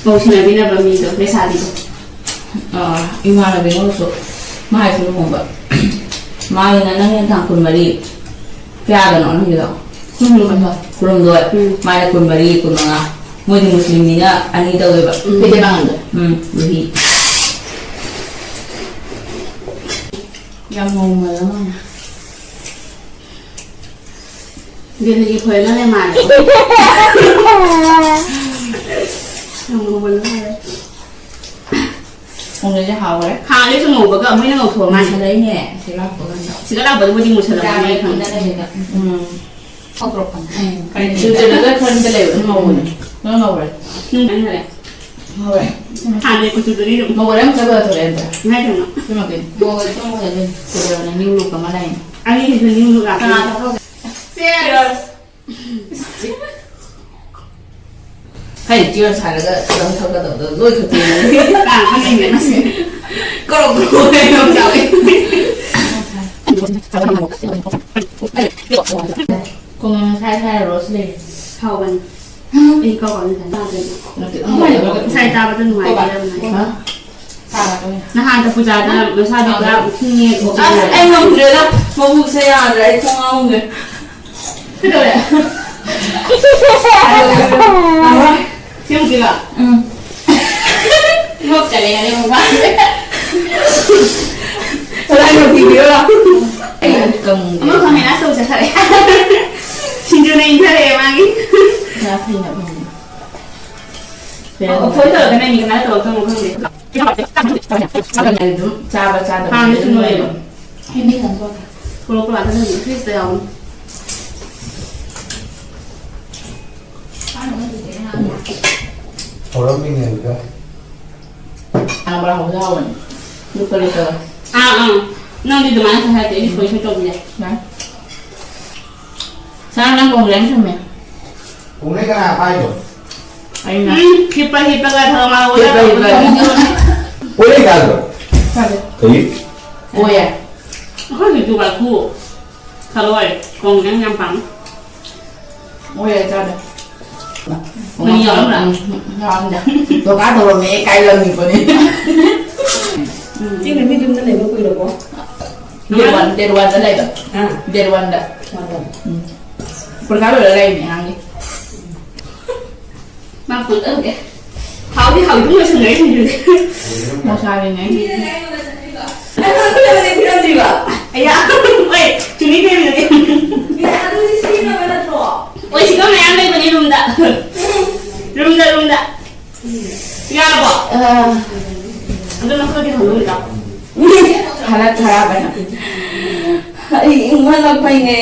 ꯃꯧ ꯁꯤꯟꯅꯕꯤꯅꯕ ꯃꯤꯗꯣ, ꯂꯩꯁꯥꯕꯤꯗꯣ꯫ ꯑꯥ, ꯏꯃꯥꯟꯅꯕꯤꯅꯁꯨ ꯃꯥꯏꯁꯨ ꯂꯨꯍꯣꯡꯕ꯫ ꯃꯥꯒꯤꯅ ꯅꯪꯒꯤꯅ ꯇꯥꯡ ꯀꯨꯟꯃꯔꯤ꯫ ꯀꯌꯥꯗꯅꯣ ꯅꯪꯒꯤꯗꯣ? ꯀꯨꯟꯍꯨꯝꯗꯣꯏ꯫ ꯀꯨꯟꯍꯨꯝꯗꯣꯏ꯫ ꯎꯝ꯫ ꯃꯥꯏꯅ ꯀꯨꯟꯃꯔꯤ, ꯀꯨꯟꯃꯉꯥ꯫ ꯃꯣꯏꯗꯤ ꯃꯨꯁꯂꯤꯝꯅꯤꯅ ꯑꯅꯤ ꯇꯧꯋꯦꯕ꯫ ꯎꯝ꯫ ꯃꯩꯇꯩ ꯄꯥꯉꯜꯗ꯫ ꯎꯝ, ꯔꯨꯍꯤ꯫ ꯌꯥꯝ ꯉꯧꯃꯜꯂ ꯃꯥꯜꯂꯦ꯫ ꯗꯦꯜꯂꯤꯒꯤ ꯐꯣꯔꯦꯟꯅꯔꯅꯦ ꯃꯥꯜꯂꯦ꯫ ꯌꯥꯝ ꯉꯧꯃꯜꯂ ꯃꯥꯜꯂꯦ꯫ ꯊꯣꯡꯗꯁꯦ ꯍꯥꯎꯔꯦ꯫ ꯍꯥꯟꯅꯗꯩꯁꯨ ꯉꯧꯕꯒ ꯑꯃꯨꯛ ꯍꯦꯟꯅ ꯉꯧꯊꯣꯛꯑ ꯃꯥꯜꯂꯦ꯫ ꯃꯨꯁꯜꯂꯛꯏꯅꯦ ꯁꯤ ꯂꯥꯛꯄꯒ꯫ ꯁꯤꯗ ꯂꯥꯛꯄꯗꯕꯨꯗꯤ ꯃꯨꯁꯜꯂꯛꯄꯅꯦ ꯆꯥꯕ ꯈꯪꯉꯦ꯫ ꯏꯟꯅ ꯂꯩꯕꯗ꯫ ꯎꯝ꯫ ꯎꯝ꯫ ꯆꯨꯖꯥꯛꯇ ꯈꯔꯗꯤ ꯂꯩꯕ ꯑꯗꯨꯝ ꯉꯧꯕꯅꯦ꯫ ꯂꯣꯏ ꯉꯧꯔꯦ꯫ ꯎꯝ꯫ ꯉꯧꯔꯦ꯫ ꯍꯥꯟꯅꯩ ꯀꯨꯆꯨꯗꯨꯗꯤ ꯑꯗꯨꯝ ꯃꯧ ꯑꯣꯏꯔ ꯑꯃꯨꯛ ꯆꯠꯄꯗ ꯊꯣꯛꯂꯛꯑꯦ ꯑꯝꯇ꯫ ꯀꯃꯥꯏ ꯇꯧꯔꯤꯅꯣ? ꯁꯤꯃꯛꯀꯤꯅꯤ꯫ ꯃꯧ ꯑꯣꯏꯔ ꯑꯃꯨꯛ ꯆꯠꯄꯗ ꯊꯣꯛꯂꯛꯑꯦ꯫ ꯅ꯭ꯌꯨ ꯂꯨꯛ ꯑꯃ ꯂꯥꯛꯑꯦ꯫ ꯑꯅꯤꯁꯤꯁꯨ ꯅ꯭ꯌꯨ ꯂꯨꯛ ꯉꯥꯛꯇꯅꯤ꯫ ꯀꯅꯥ ꯊꯛꯍꯧꯒꯦ? Cheers! ꯍꯩ, cheers ꯍꯥꯏꯔꯒ ꯅꯪ ꯊꯛꯀꯗꯕꯗꯣ ꯂꯣꯏ ꯊꯛꯇꯣꯏꯅꯦ꯫ ꯀꯅꯥ ꯈꯪꯉꯤꯅꯦ ꯉꯁꯤ? ꯀꯔꯣ ꯀꯔꯣ ꯍꯥꯏꯅ ꯑꯃꯨꯛ ꯆꯥꯎꯋꯦ꯫ ꯀꯣꯡꯉꯥꯏ ꯁꯥꯏ ꯁꯥꯏ ꯔꯣꯁ ꯂꯩ꯫ ꯍꯥꯎꯕꯅꯤ꯫ ꯑꯩ ꯀꯥꯎ ꯀꯥꯎꯅꯤ ꯉꯁꯥꯏ ꯇꯥꯕꯗ꯫ ꯉꯁꯥꯏ ꯇꯥꯕꯗ ꯅꯨꯡꯉꯥꯏꯇꯦ ꯍꯥꯏꯕꯅꯦ꯫ ꯍꯥ? ꯅꯍꯥꯟ ꯄꯨꯖꯥꯗ ꯃꯁꯥꯗꯣ ꯄꯨꯔꯥ ꯎꯈꯤꯡ ꯅꯦꯛꯑꯣ꯫ ꯑꯁ, ꯑꯩ ꯉꯝꯗ꯭ꯔꯦꯗ, ꯃꯕꯨꯛꯁꯦ ꯌꯥꯗ꯭ꯔꯦ, ꯑꯩ ꯈꯣꯡ ꯍꯥꯝꯃꯝꯒꯦ꯫ ꯀꯩꯗꯧꯔꯦ? ꯉꯝꯃꯔꯣꯏ꯫ ꯁꯦꯝꯃꯨꯁꯤꯔꯣ? ꯎꯝ꯫ ꯅꯣꯛꯆꯔꯦ, ꯉꯥꯔꯤ ꯃꯨꯛꯕꯥꯡ꯫ ꯀꯗꯥꯏꯗ ꯊꯤꯕꯤꯔꯣ? ꯑꯩ ꯀꯪꯗꯦ꯫ ꯑꯃ ꯈꯪꯉꯦ, ꯂꯥꯁ ꯇꯧ ꯆꯠꯈ꯭ꯔꯦ꯫ ꯁꯤꯡꯖꯨꯅ ꯏꯪꯊꯔꯛꯑꯦ ꯃꯥꯒꯤ꯫ ꯉꯥ ꯐꯩꯅ ꯐꯪꯉꯦ꯫ ꯑꯣ, ꯑꯩꯈꯣꯏ ꯇꯧꯔꯒꯅ ꯃꯤ ꯀꯃꯥꯏꯅ ꯇꯧꯔꯛꯇꯣꯏꯅꯣ ꯈꯪꯗꯦ꯫ ꯑꯗꯨꯝ ꯆꯥꯕ ꯆꯥꯗꯕ ꯍꯥꯟꯅꯁꯨ ꯑꯗꯨꯝ ꯅꯣꯏꯌꯦꯕ꯫ ꯂꯩꯕ꯫ ꯄꯣꯔꯛꯄ ꯉꯥꯛꯇ ꯅꯠꯇꯦ, ꯐ꯭ꯔꯤꯖꯇ ꯌꯥꯎꯕꯅꯤ꯫ ꯍꯧꯔꯝꯃꯤꯅꯦ ꯑꯗꯨꯗ꯫ ꯍꯥꯟꯅ ꯕꯣꯔꯥ ꯍꯧꯕꯗ ꯍꯥꯎꯕꯅꯤ꯫ ꯂꯨꯄꯥ ꯂꯨꯄꯥ꯫ ꯑꯥ, ꯑꯥ꯫ ꯅꯪꯗꯤ ꯑꯗꯨꯃꯥꯏꯅ ꯈꯔ ꯍꯥꯏꯔꯗꯤ ꯑꯩꯗꯤ ꯁꯣꯏ ꯁꯣꯏ ꯇꯧꯕ ꯌꯥꯏ꯫ ꯌꯥꯏ꯫ ꯁꯥꯔ, ꯅꯪ ꯀꯣꯡꯒ꯭ꯔꯦꯡ ꯊꯝꯃꯦ꯫ ꯀꯣꯡꯒ꯭ꯔꯦꯡ ꯀꯅꯥ ꯐꯥꯏꯅꯣ? ꯑꯩꯅ꯫ ꯎꯝ, ꯍꯤꯞꯄ ꯍꯤꯞꯄꯒ ꯊꯧꯔꯝ ꯍꯤꯞꯄ ꯍꯤꯞꯄꯒ꯫ ꯇꯧꯕꯤꯌꯣ꯫ ꯀꯣꯡꯒ꯭ꯔꯦꯡ ꯆꯥꯗ꯭ꯔꯣ? ꯆꯥꯗꯦ꯫ ꯀꯩ? ꯑꯣꯏꯌꯦ꯫ ꯑꯩꯈꯣꯏꯒꯤ ꯇꯨ ꯋꯥꯏꯈꯨ ꯊꯔꯣꯏ ꯀꯣꯡꯒ꯭ꯔꯦꯡ ꯌꯥꯝ ꯄꯥꯝꯃꯤ꯫ ꯃꯣꯏ ꯆꯥꯗꯦ꯫ ꯃꯣꯏ ꯌꯥꯎꯔꯝꯕ꯭ꯔꯥ? ꯎꯝ, ꯌꯥꯎꯔꯝꯗꯦ꯫ ꯗꯣꯀꯥ ꯇꯧꯔꯝꯃꯦ ꯀꯥꯏ ꯂꯪꯉꯤꯕꯅꯤ꯫ ꯎꯝ꯫ ꯆꯤꯡ ꯂꯝꯕꯤꯗꯨꯝꯗ ꯂꯩꯕ ꯀꯨꯏꯔꯕꯣ? ꯗꯦꯠ ꯋꯥꯟ, ꯗꯦꯠ ꯋꯥꯟꯗ ꯂꯩꯕ꯫ ꯑꯥ꯫ ꯗꯦꯠ ꯋꯥꯟꯗ꯫ ꯋꯥꯟꯗ꯫ ꯎꯝ꯫ ꯄꯔꯤꯈꯥ ꯂꯣꯏꯔ ꯂꯩꯕꯅꯦ ꯑꯉꯥꯡꯒꯤ꯫ ꯃꯥ ꯐꯣꯟ ꯇꯧꯔꯛꯀꯦ꯫ ꯍꯥꯎꯗꯤ ꯍꯥꯎꯗꯤ ꯂꯣꯏꯁꯟꯈ꯭ꯔꯦ ꯁꯤꯡꯖꯨꯗꯤ꯫ ꯃꯣꯁꯥꯔꯤꯅꯦ꯫ ꯑꯩꯉꯣꯟꯗ ꯄꯤꯔꯝꯗ꯭ꯔꯤꯕ? ꯑꯌꯥ, ꯍꯣꯏ, ꯆꯨꯝꯃꯤ ꯀꯩꯅꯣꯅꯦ꯫ ꯑꯦ, ꯑꯗꯨꯗꯤ ꯁꯤꯖꯤꯟꯅꯕ ꯅꯠꯇ꯭ꯔꯣ? ꯍꯣꯏ, ꯁꯤꯒ ꯃꯌꯥꯝ ꯂꯩꯕꯅꯤ ꯔꯨꯝꯗ꯫ ꯔꯨꯝꯗ, ꯔꯨꯝꯗ꯫ ꯌꯥꯔꯕꯣ? ꯑꯥ꯫ ꯑꯗꯨ ꯃꯈꯜꯒꯤ ꯍꯧꯔꯨꯝꯗ꯫ ꯍꯥꯏꯔꯛ ꯊꯥꯔꯛꯑꯕꯅ꯫ ꯑꯩ ꯏꯪꯃꯜꯂꯛꯄꯩꯅꯦ꯫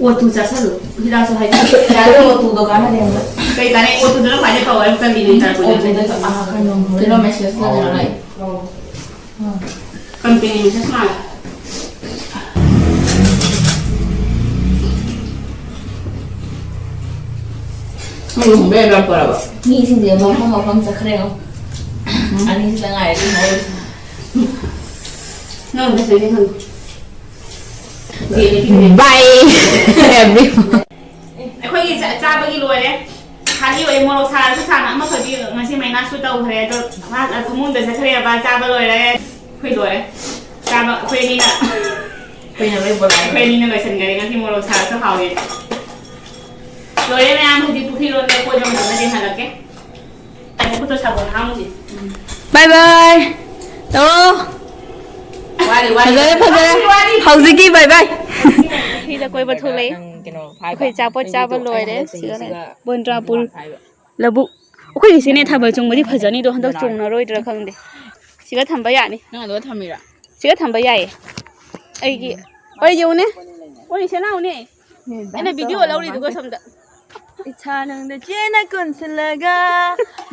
ꯑꯣ ꯇꯨ ꯆꯥꯁꯜꯂꯨ꯫ ꯍꯤꯗꯥꯛꯁꯨ ꯍꯥꯏꯕꯤꯌꯨ꯫ ꯌꯥꯔꯦ, ꯑꯣ ꯇꯨꯗꯣ ꯀꯥꯟꯅꯗꯦ ꯑꯃꯨꯛ꯫ ꯀꯩ ꯀꯥꯟꯅꯩ? ꯑꯣ ꯇꯨꯗꯨꯅ ꯈ꯭ꯋꯥꯏꯗꯩ ꯐꯕ ꯀꯝꯄꯦꯅꯤ ꯇꯥꯔꯛꯄꯅꯦ꯫ ꯑꯣ ꯇꯨꯗꯣ ꯑꯥ, ꯀꯩꯅꯣ ꯃꯦꯁꯦꯖ ꯂꯩꯔꯦ꯫ ꯀꯝꯄꯦꯅꯤ ꯃꯦꯁꯦꯖ ꯃꯥꯜꯂꯦ꯫ ꯃꯤ ꯍꯨꯝꯕ ꯌꯥꯝ ꯌꯥꯝ ꯄꯣꯔꯛꯑꯕ? ꯃꯤꯁꯤꯡꯁꯦ ꯃꯐꯝ ꯃꯐꯝ ꯆꯠꯈ꯭ꯔꯦꯉꯣ꯫ ꯎꯝ꯫ ꯑꯅꯤꯁꯤꯗ ꯉꯥꯏꯔꯦ ꯂꯩꯍꯧꯔꯤꯁꯦ꯫ ꯅꯪ ꯑꯝꯇ ꯁꯣꯏꯗꯦ ꯈꯪꯉꯦ꯫ Bye everyone. ꯑꯩꯈꯣꯏꯒꯤ ꯆꯥ-, ꯆꯥꯕꯒꯤ ꯂꯣꯏꯔꯦ꯫ ꯈꯥꯂꯤ ꯑꯣꯏ, ꯃꯣꯔꯣꯛ ꯁꯥꯔꯁꯨ ꯁꯥꯅ ꯑꯃꯈꯛꯇꯤ ꯉꯁꯤ ꯃꯩꯅꯥꯁꯁꯨ ꯇꯧꯈ꯭ꯔꯦ꯫ ꯑꯗꯣ ꯃꯥ ꯐꯃꯨꯡꯗ ꯆꯠꯈ꯭ꯔꯦꯕ꯫ ꯆꯥꯕ ꯂꯣꯏꯔꯦ꯫ ꯑꯩꯈꯣꯏ ꯂꯣꯏꯔꯦ꯫ ꯆꯥꯕ ꯑꯩꯈꯣꯏ ꯑꯅꯤꯅ꯫ ꯑꯩꯈꯣꯏꯅ ꯂꯣꯏ ꯄꯨꯔꯛꯑꯦ꯫ ꯑꯩꯈꯣꯏ ꯑꯅꯤꯅ ꯂꯣꯏꯁꯤꯟꯈꯔꯦ ꯉꯁꯤ ꯃꯣꯔꯣꯛ ꯁꯥꯔꯁꯨ ꯍꯥꯎꯋꯦ꯫ ꯂꯣꯏꯔꯦ ꯃꯌꯥꯝ, ꯍꯧꯖꯤꯛ ꯄꯨꯈ꯭ꯔꯤꯔꯣꯝꯗ ꯀꯣꯏꯕ ꯃꯇꯝꯗ ꯌꯦꯡꯍꯜꯂꯛꯀꯦ꯫ ꯑꯩ ꯈꯨꯠꯇꯣ ꯁꯥꯄꯣꯟ ꯍꯥꯝꯃꯨꯁꯤ꯫ ꯎꯝ꯫ ꯕꯥꯏ ꯕꯥꯏ꯫ ꯇꯧꯔꯣ꯫ ꯋꯥꯔꯤ, ꯋꯥꯔꯤ꯫ ꯐꯖꯔꯦ, ꯐꯖꯔꯦ꯫ ꯍꯧꯖꯤꯛꯀꯤ ꯕꯥꯏ ꯕꯥꯏ꯫ ꯁꯤꯗ ꯀꯣꯏꯕ ꯊꯣꯛꯂꯛꯏ꯫ ꯅꯪ ꯀꯩꯅꯣ ꯍꯥꯏꯕ? ꯑꯩꯈꯣꯏ ꯑꯆꯥꯄꯣꯠ ꯆꯥꯕ ꯂꯣꯏꯔꯦ꯫ ꯁꯤꯗꯅꯦ ꯁꯤꯒ ꯕꯣꯟꯗ꯭ꯔꯥꯄꯨꯔ ꯍꯥꯏꯕ꯫ ꯂꯧꯕꯨꯛ꯫ ꯑꯩꯈꯣꯏꯒꯤꯁꯤꯅꯦ ꯊꯥꯕꯜ ꯆꯣꯡꯕꯗꯤ ꯐꯖꯅꯤꯗꯣ, ꯍꯟꯗꯛ ꯆꯣꯡꯅꯔꯣꯏꯗ꯭ꯔꯥ ꯈꯪꯗꯦ꯫ ꯁꯤꯒ ꯊꯝꯕ ꯌꯥꯅꯤ꯫ ꯅꯪ ꯑꯗꯨꯒ ꯊꯝꯃꯤꯔꯥ? ꯁꯤꯒ ꯊꯝꯕ ꯌꯥꯏꯌꯦ꯫ ꯑꯩꯒꯤ꯫ ꯍꯣꯏ, ꯌꯦꯡꯉꯨꯅꯦ꯫ ꯍꯣꯏ, ꯁꯦ ꯂꯥꯛꯎꯅꯦ꯫ ꯑꯩꯅ ꯚꯤꯗꯤꯑꯣ ꯂꯧꯔꯤꯗꯨꯒ ꯁꯣꯝꯗ꯫ ꯏꯁꯥ ꯅꯪꯗ ꯆꯦꯅ ꯀꯣꯟꯁꯤꯜꯂꯒ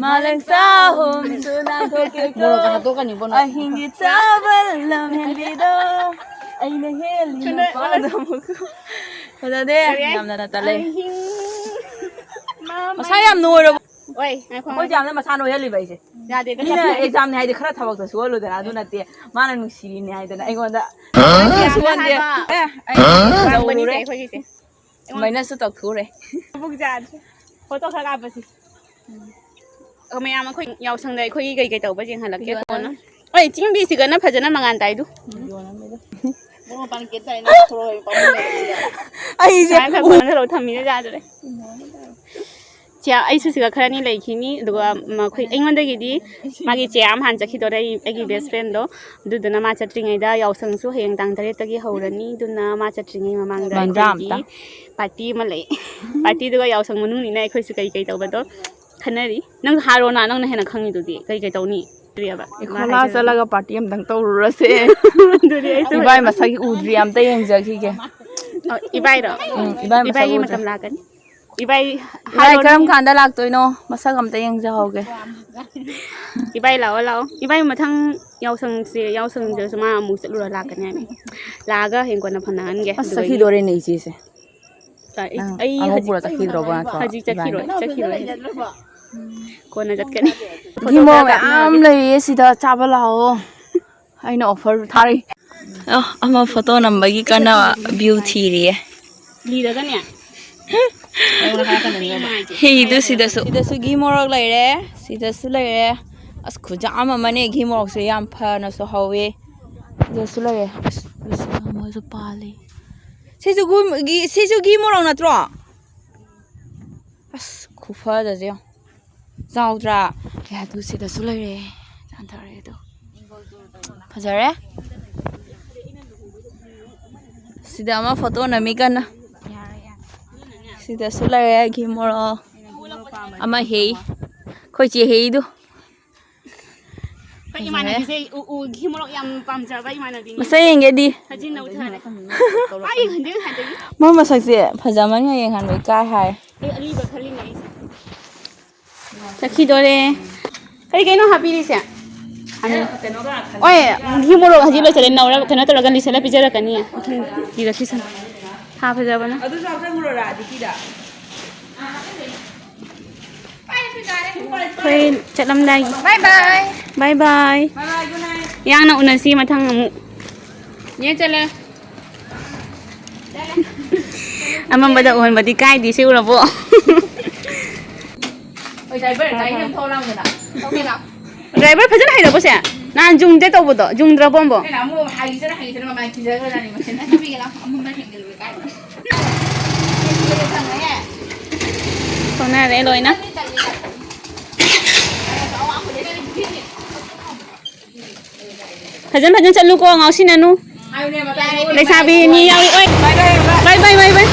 ꯃꯥꯂꯪ ꯆꯥꯍꯨꯝꯁꯨ ꯅꯥꯟꯊꯣꯛꯀꯦꯀꯣ꯫ ꯃꯣꯔꯣꯛꯀ ꯍꯥꯠꯇꯣꯛꯀꯅꯤꯕꯣ ꯅꯪ꯫ ꯑꯍꯤꯡꯒꯤ ꯆꯥꯕ ꯂꯝꯍꯦꯟꯕꯤꯗꯣ ꯑꯩꯅ ꯍꯦꯜꯂꯤ ꯅꯨꯄꯥꯗ ꯑꯃꯨꯛ꯫ ꯐꯖꯗꯦ꯫ ꯌꯥꯔꯦ꯫ ꯌꯥꯝꯅ ꯅꯠꯇ ꯂꯩ꯫ ꯑꯍꯤꯡ꯫ ꯃꯁꯥ ꯌꯥꯝ ꯅꯣꯏꯔꯕꯣ? ꯑꯣꯏ, ꯉꯥꯏꯈꯣ, ꯑꯩꯈꯣꯏꯗꯤ ꯉꯥꯏꯈꯣ꯫ ꯌꯥꯝꯅ ꯃꯁꯥ ꯅꯣꯏꯍꯜꯂꯤꯕ ꯑꯩꯁꯦ꯫ ꯌꯥꯗꯦ, ꯃꯤꯅ ꯀꯩꯁꯨ ꯑꯦꯛꯖꯥꯝꯅꯦ ꯍꯥꯏꯗꯤ ꯈꯔ ꯊꯕꯛꯇ ꯁꯨꯍꯜꯂꯨꯗꯅ, ꯑꯗꯨ ꯅꯠꯇꯦ꯫ ꯃꯥꯅ ꯅꯨꯡꯁꯤꯔꯤꯅꯦ ꯍꯥꯏꯗꯅ ꯑꯩꯉꯣꯟꯗ ꯍꯥ? ꯁꯨꯍꯟꯗꯦ꯫ ꯍꯥꯏꯕ꯫ ꯑꯦ, ꯑꯩ ꯍꯥ? ꯇꯧꯔꯨꯔꯦ꯫ ꯑꯩꯈꯣꯏꯒꯤꯁꯦ꯫ ꯑꯩꯉꯣꯟꯗ ꯁꯨꯃꯥꯏꯅꯁꯨ ꯇꯧꯊꯣꯛꯎꯔꯦ꯫ ꯄꯨꯛ ꯆꯥꯗ꯭ꯔꯦ꯫ ꯐꯣꯇꯣ ꯈꯔ ꯀꯥꯞꯄꯁꯤ꯫ ꯑꯣ, ꯃꯌꯥꯝ ꯑꯩꯈꯣꯏ ꯌꯥꯎꯁꯪꯗ ꯑꯩꯈꯣꯏꯒꯤ ꯀꯩ ꯀꯩ ꯇꯧꯕ ꯌꯦꯡꯍꯜꯂꯛꯀꯦ ꯀꯣꯟꯅ꯫ ꯍꯣꯏ, ꯆꯤꯡꯕꯤꯁꯤꯒꯅ ꯐꯖꯅ ꯃꯉꯥꯟ ꯇꯥꯏꯗꯨ꯫ ꯃꯔꯣꯏ ꯃꯄꯥꯡ ꯀꯦꯠ ꯇꯥꯏꯅ ꯊꯣꯔꯛꯑꯣꯏ ꯄꯥꯝꯃꯨꯏ꯫ ꯑꯩꯁꯦ ꯁꯨꯃꯥꯏꯅ ꯈꯔ ꯀꯣꯟꯅ ꯊꯝꯃꯤꯅ ꯌꯥꯗ꯭ꯔꯦ꯫ ꯆꯦ, ꯑꯩꯁꯨ ꯁꯤꯗ ꯈꯔꯅꯤ ꯂꯩꯈꯤꯅꯤ, ꯑꯗꯨꯒ ꯃꯈꯣꯏ, ꯑꯩꯉꯣꯟꯗꯒꯤꯗꯤ ꯃꯥꯒꯤ ꯆꯦ ꯑꯃ ꯍꯥꯟꯅ ꯆꯠꯈꯤꯗꯣꯔꯦ, ꯑꯩ, ꯑꯩꯒꯤ best friendꯗꯣ꯫ ꯑꯗꯨꯗꯨꯅ ꯃꯥ ꯆꯠꯇ꯭ꯔꯤꯉꯩꯗ ꯌꯥꯎꯁꯪꯁꯨ ꯍꯌꯦꯡ ꯇꯥꯡ ꯇꯔꯦꯠꯇꯒꯤ ꯍꯧꯔꯅꯤ, ꯑꯗꯨꯅ ꯃꯥ ꯆꯠꯇ꯭ꯔꯤꯉꯩ ꯃꯃꯥꯡꯗ ꯕꯟꯗ꯭ꯔꯥ ꯑꯩꯈꯣꯏꯒꯤ ꯑꯝꯇ꯫ Party ꯑꯃ ꯂꯩ꯫ Partyꯗꯨꯒ ꯌꯥꯎꯁꯪ ꯃꯅꯨꯡꯅꯤꯅ ꯑꯩꯈꯣꯏꯁꯨ ꯀꯩ ꯀꯩ ꯇꯧꯕꯗꯣ ꯈꯟꯅꯔꯤ꯫ ꯅꯪ ꯍꯥꯏꯔꯣꯅ, ꯅꯪꯅ ꯍꯦꯟꯅ ꯈꯪꯉꯤꯗꯨꯗꯤ ꯀꯩ ꯀꯩ ꯇꯧꯅꯤ? ꯀꯔꯤꯑꯕ? ꯏꯈꯣꯂꯥ ꯆꯠꯂꯒ party ꯑꯝꯇꯪ ꯇꯧꯔꯨꯔꯁꯦ꯫ ꯑꯗꯨꯗꯤ ꯑꯩꯁꯨ ꯏꯕꯥꯏ ꯃꯁꯛ ꯎꯗ꯭ꯔꯤ, ꯑꯝꯇ ꯌꯦꯡꯖꯈꯤꯒꯦ꯫ ꯑ, ꯏꯕꯥꯏꯔꯣ? ꯎꯝ, ꯏꯕꯥꯏ ꯃꯁꯛ ꯏꯕꯥꯏꯒꯤ ꯎꯗ꯭ꯔꯤ꯫ ꯃꯇꯝ ꯂꯥꯛꯀꯅꯤ꯫ ꯏꯕꯥꯏ ꯏꯕꯥꯏ ꯍꯥꯏꯔꯣꯅꯦ꯫ ꯀꯔꯝ ꯀꯥꯟꯗ ꯂꯥꯛꯇꯣꯏꯅꯣ? ꯃꯁꯛ ꯑꯝꯇ ꯌꯦꯡꯖꯍꯧꯒꯦ꯫ ꯏꯕꯥꯏ ꯂꯥꯛꯑꯣ, ꯂꯥꯛꯑꯣ꯫ ꯏꯕꯥꯏ ꯃꯊꯪ ꯌꯥꯎꯁꯪꯁꯦ, ꯌꯥꯎꯁꯪꯗꯁꯨ ꯃꯥ ꯑꯃꯨꯛ ꯆꯠꯂꯨꯔ ꯂꯥꯛꯀꯅꯤ ꯍꯥꯏꯕꯅꯤ꯫ ꯂꯥꯛꯑꯒ ꯍꯌꯦꯡ ꯀꯣꯟꯅ ꯐꯅꯍꯟꯒꯦ꯫ ꯑꯁ, ꯑꯗꯨꯒ ꯆꯠꯈꯤꯗꯣꯔꯦꯅꯦ ꯏꯆꯦꯁꯦ꯫ ꯑꯩ, ꯅꯪ ꯑꯩ ꯑꯃꯨꯛ ꯍꯧꯖꯤꯛ, ꯄꯨꯔ ꯆꯠꯈꯤꯗ꯭ꯔꯣꯕ ꯅꯠꯇ꯭ꯔꯣ? ꯍꯧꯖꯤꯛ ꯆꯠꯈꯤꯔꯣꯏ, ꯏꯕꯥꯅꯤ꯫ ꯆꯠꯈꯤꯔꯣꯏ꯫ ꯀꯣꯟꯅ ꯆꯠꯀꯅꯤ꯫ ꯐꯣꯇꯣ ꯈꯔ ꯒꯤꯃꯣ ꯃꯌꯥꯝ ꯀꯥꯞꯅꯔꯒꯦ꯫ ꯂꯩꯌꯦ ꯁꯤꯗ, ꯆꯥꯕ ꯂꯥꯛꯑꯣ꯫ ꯑꯩꯅ offer ꯊꯥꯔꯤ꯫ ꯑ, ꯑꯃ ꯐꯣꯇꯣ ꯅꯝꯕꯒꯤ ꯀꯟꯅ view ꯊꯤꯔꯤꯌꯦ꯫ ꯂꯤꯔꯒꯅꯦ꯫ ꯍꯤꯗꯨ ꯁꯤꯗꯁꯨ꯫ ꯁꯤꯗꯁꯨ ꯘꯤ ꯃꯣꯔꯣꯛ ꯂꯩꯔꯦ, ꯁꯤꯗꯁꯨ ꯂꯩꯔꯦ꯫ ꯑꯁ, ꯈꯨꯌꯥꯝ ꯑꯃꯅꯦ, ꯘꯤ ꯃꯣꯔꯣꯛꯁꯦ ꯌꯥꯝ ꯐꯅꯁꯨ ꯍꯧꯋꯦ꯫ ꯁꯤꯗꯁꯨ ꯂꯩꯔꯦ꯫ ꯑꯁ, ꯁꯤꯗ ꯑꯃꯁꯨ ꯄꯥꯜꯂꯤ꯫ ꯁꯤꯁꯨ ꯘꯨ-, ꯘꯤ-, ꯁꯤꯁꯨ ꯘꯤ ꯃꯣꯔꯣꯛ ꯅꯠꯇ꯭ꯔꯣ? ꯑꯁ, ꯈꯨꯐꯖꯁꯦ ꯌꯦꯡꯉꯣ꯫ ꯆꯥꯎꯗ꯭ꯔꯥ? ꯑꯦ, ꯑꯗꯨ ꯁꯤꯗꯁꯨ ꯂꯩꯔꯦ꯫ ꯐꯖꯔꯦ꯫ ꯁꯤꯗ ꯑꯃ ꯐꯣꯇꯣ ꯅꯝꯃꯤ ꯀꯟꯅ꯫ ꯁꯤꯗꯁꯨ ꯂꯩꯔꯦ ꯘꯤ ꯃꯣꯔꯣꯛ꯫ ꯑꯃ ꯍꯦꯛꯏ꯫ ꯑꯩꯈꯣꯏ ꯆꯦ ꯍꯦꯛꯏꯗꯨ꯫ ꯑꯩꯈꯣꯏ ꯏꯃꯥꯟꯅꯕꯤꯁꯦ ꯎ- ꯎ- ꯘꯤ ꯃꯣꯔꯣꯛ ꯌꯥꯝ ꯄꯥꯝꯖꯕ ꯏꯃꯥꯟꯅꯕꯤꯅꯤ꯫ ꯃꯁꯛ ꯌꯦꯡꯒꯦꯗꯤ꯫ ꯁꯖꯤꯟꯅ ꯎꯠꯊꯔꯦ꯫ ꯑꯩ ꯌꯦꯡꯍꯟꯗꯦ ꯉꯁꯥꯏꯗꯒꯤ꯫ ꯃꯣꯏ ꯃꯁꯛꯁꯦ ꯐꯖꯃꯟ ꯌꯦꯡꯍꯟꯕ ꯏꯀꯥꯏ ꯍꯥꯏ꯫ ꯑꯩ ꯑꯔꯤꯕ ꯈꯜꯂꯤꯅꯦ ꯑꯩꯁꯦ꯫ ꯆꯠꯈꯤꯗꯣꯔꯦ꯫ ꯀꯔꯤ ꯀꯩꯅꯣ ꯍꯥꯞꯄꯤꯔꯤꯁꯦ? ꯀꯩꯅꯣꯒ ꯈꯟ- ꯍꯣꯏ, ꯘꯤ ꯃꯣꯔꯣꯛ ꯍꯧꯖꯤꯛ ꯂꯣꯏꯁꯤꯜꯂꯦ꯫ ꯅꯧꯔ ꯀꯩꯅꯣ ꯇꯧꯔꯒ ꯂꯤꯁꯜꯂ ꯄꯤꯖꯔꯛꯀꯅꯤꯌꯦ꯫ ꯃꯊꯪ ꯄꯤꯔꯛꯈꯤꯁꯅꯨ꯫ ꯊꯥ ꯐꯖꯕꯅ꯫ ꯑꯗꯨꯁꯨ ꯍꯥꯞꯆꯟꯈ꯭ꯔꯣꯔꯥ ꯗꯤꯄꯤꯗ꯫ ꯑꯩꯈꯣꯏ ꯆꯠꯂꯝꯗꯥꯏꯒꯤ꯫ Bye bye꯫ Bye bye꯫ Bye bye, good night꯫ ꯌꯥꯡꯅ ꯎꯅꯁꯤ ꯃꯊꯪ ꯑꯃꯨꯛ꯫ ꯌꯦ ꯆꯠꯂꯦ꯫ ꯑꯃꯝꯕꯗ ꯎꯍꯟꯕꯗꯤ ꯀꯥꯏꯗꯦ, ꯁꯤ ꯎꯔꯕꯣ? ꯍꯣꯏ, driver, ꯒꯥꯔꯤ ꯑꯗꯨꯝ ꯊꯧ ꯂꯥꯎꯗꯅ꯫ ꯊꯧꯒꯦ ꯂꯥꯎ꯫ Driver ꯐꯖꯅ ꯍꯩꯔꯕꯣ ꯁꯦ? ꯅꯍꯥꯟ ꯖꯨꯝꯗ ꯇꯧꯕꯗꯣ, ꯖꯨꯝꯗ꯭ꯔꯕꯣ ꯑꯃꯨꯛ? ꯑꯩꯅ ꯑꯃꯨꯛ ꯍꯩꯖꯔ ꯍꯩꯖꯔ ꯃꯃꯥꯏ ꯊꯤꯖꯈ꯭ꯔꯖꯥꯠꯅꯤ ꯃꯁꯤꯅ꯫ ꯊꯝꯕꯤꯒꯦ ꯂꯥꯎ, ꯑꯃꯨꯟꯕ ꯍꯦꯛ ꯂꯩꯔꯨꯔꯦ ꯀꯥꯏꯗ꯫ ꯊꯧꯅꯔꯦ ꯂꯣꯏꯅ꯫ ꯐꯖꯅ ꯐꯖꯅ ꯆꯠꯂꯨꯀꯣ, ꯉꯥꯎꯁꯤꯟꯅꯅꯨ꯫ ꯂꯩꯁꯥꯕꯤ ꯃꯤ ꯌꯥꯎꯏ꯫ ꯑꯣꯏ꯫ Bye bye, bye bye꯫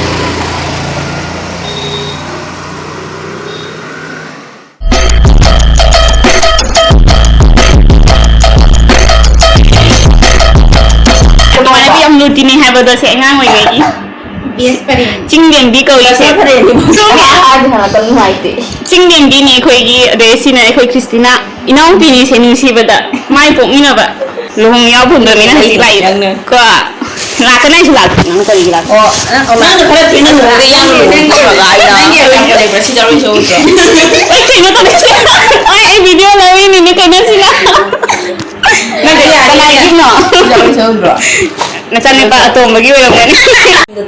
ꯏꯃꯥꯟꯅꯕꯤ ꯌꯥꯝ ꯂꯨꯇꯤꯅꯤ ꯍꯥꯏꯕꯗꯣ ꯁꯦ ꯑꯉꯥꯡ ꯑꯣꯏꯔꯤꯉꯩꯒꯤ꯫ Best friend꯫ ꯆꯤꯡꯂꯦꯝꯕꯤ ꯀꯧꯏꯁꯦ꯫ Best friend꯫ ꯍꯥꯏꯕ ꯉꯥꯛꯇ ꯅꯨꯡꯉꯥꯏꯇꯦ꯫ ꯆꯤꯡꯂꯦꯝꯕꯤꯅꯤ ꯑꯩꯈꯣꯏꯒꯤ, ꯑꯗꯩ ꯁꯤꯅ ꯑꯩꯈꯣꯏ ꯈ꯭ꯔꯤꯁꯇꯤꯅꯥ꯫ ꯏꯅꯥꯎꯄꯤꯅꯤꯁꯦ ꯅꯨꯡꯁꯤꯕꯗ ꯃꯥꯏ ꯄꯣꯛꯃꯤꯟꯅꯕ꯫ ꯂꯨꯍꯣꯡ ꯌꯥꯎ ꯐꯪꯗ꯭ꯔꯕꯅꯤꯅ ꯍꯧꯖꯤꯛ ꯂꯥꯛꯏꯕ꯫ ꯅꯪꯅ꯫ ꯀꯣ꯫ ꯂꯥꯛꯀꯅꯤ ꯑꯩꯁꯨ ꯂꯥꯛꯀꯦ꯫ ꯅꯪꯅ ꯀꯔꯤꯒꯤ ꯂꯥꯛꯄ? ꯑꯣ, ꯅꯪ ꯅꯪꯅ ꯈꯔ ꯊꯦꯡꯅ ꯂꯨꯍꯣꯡꯉꯒ ꯏꯌꯥꯝꯕ ꯂꯨꯍꯣꯡ ꯇꯧꯔꯒ ꯑꯩꯅ ꯅꯪꯒꯤ ꯑꯩ ꯀꯩꯅꯣ ꯇꯧꯔꯤꯁꯦ꯫ ꯑꯩ ꯀꯩꯅꯣ ꯇꯧꯔꯤꯁꯦ꯫ ꯑꯩ, ꯑꯩ video ꯂꯧꯔꯤꯅꯤꯅꯦ ꯀꯩꯅꯣꯁꯤꯅ꯫ ꯅꯪ ꯀꯅꯥꯒꯤꯅꯣ? ꯁꯤ ꯖꯒꯣꯏ ꯁꯦ ꯎꯗ꯭ꯔꯣ? ꯅꯆꯥꯅꯨꯄꯥ ꯑꯇꯣꯝꯕꯒꯤ ꯑꯣꯏꯔꯝꯒꯅꯤ꯫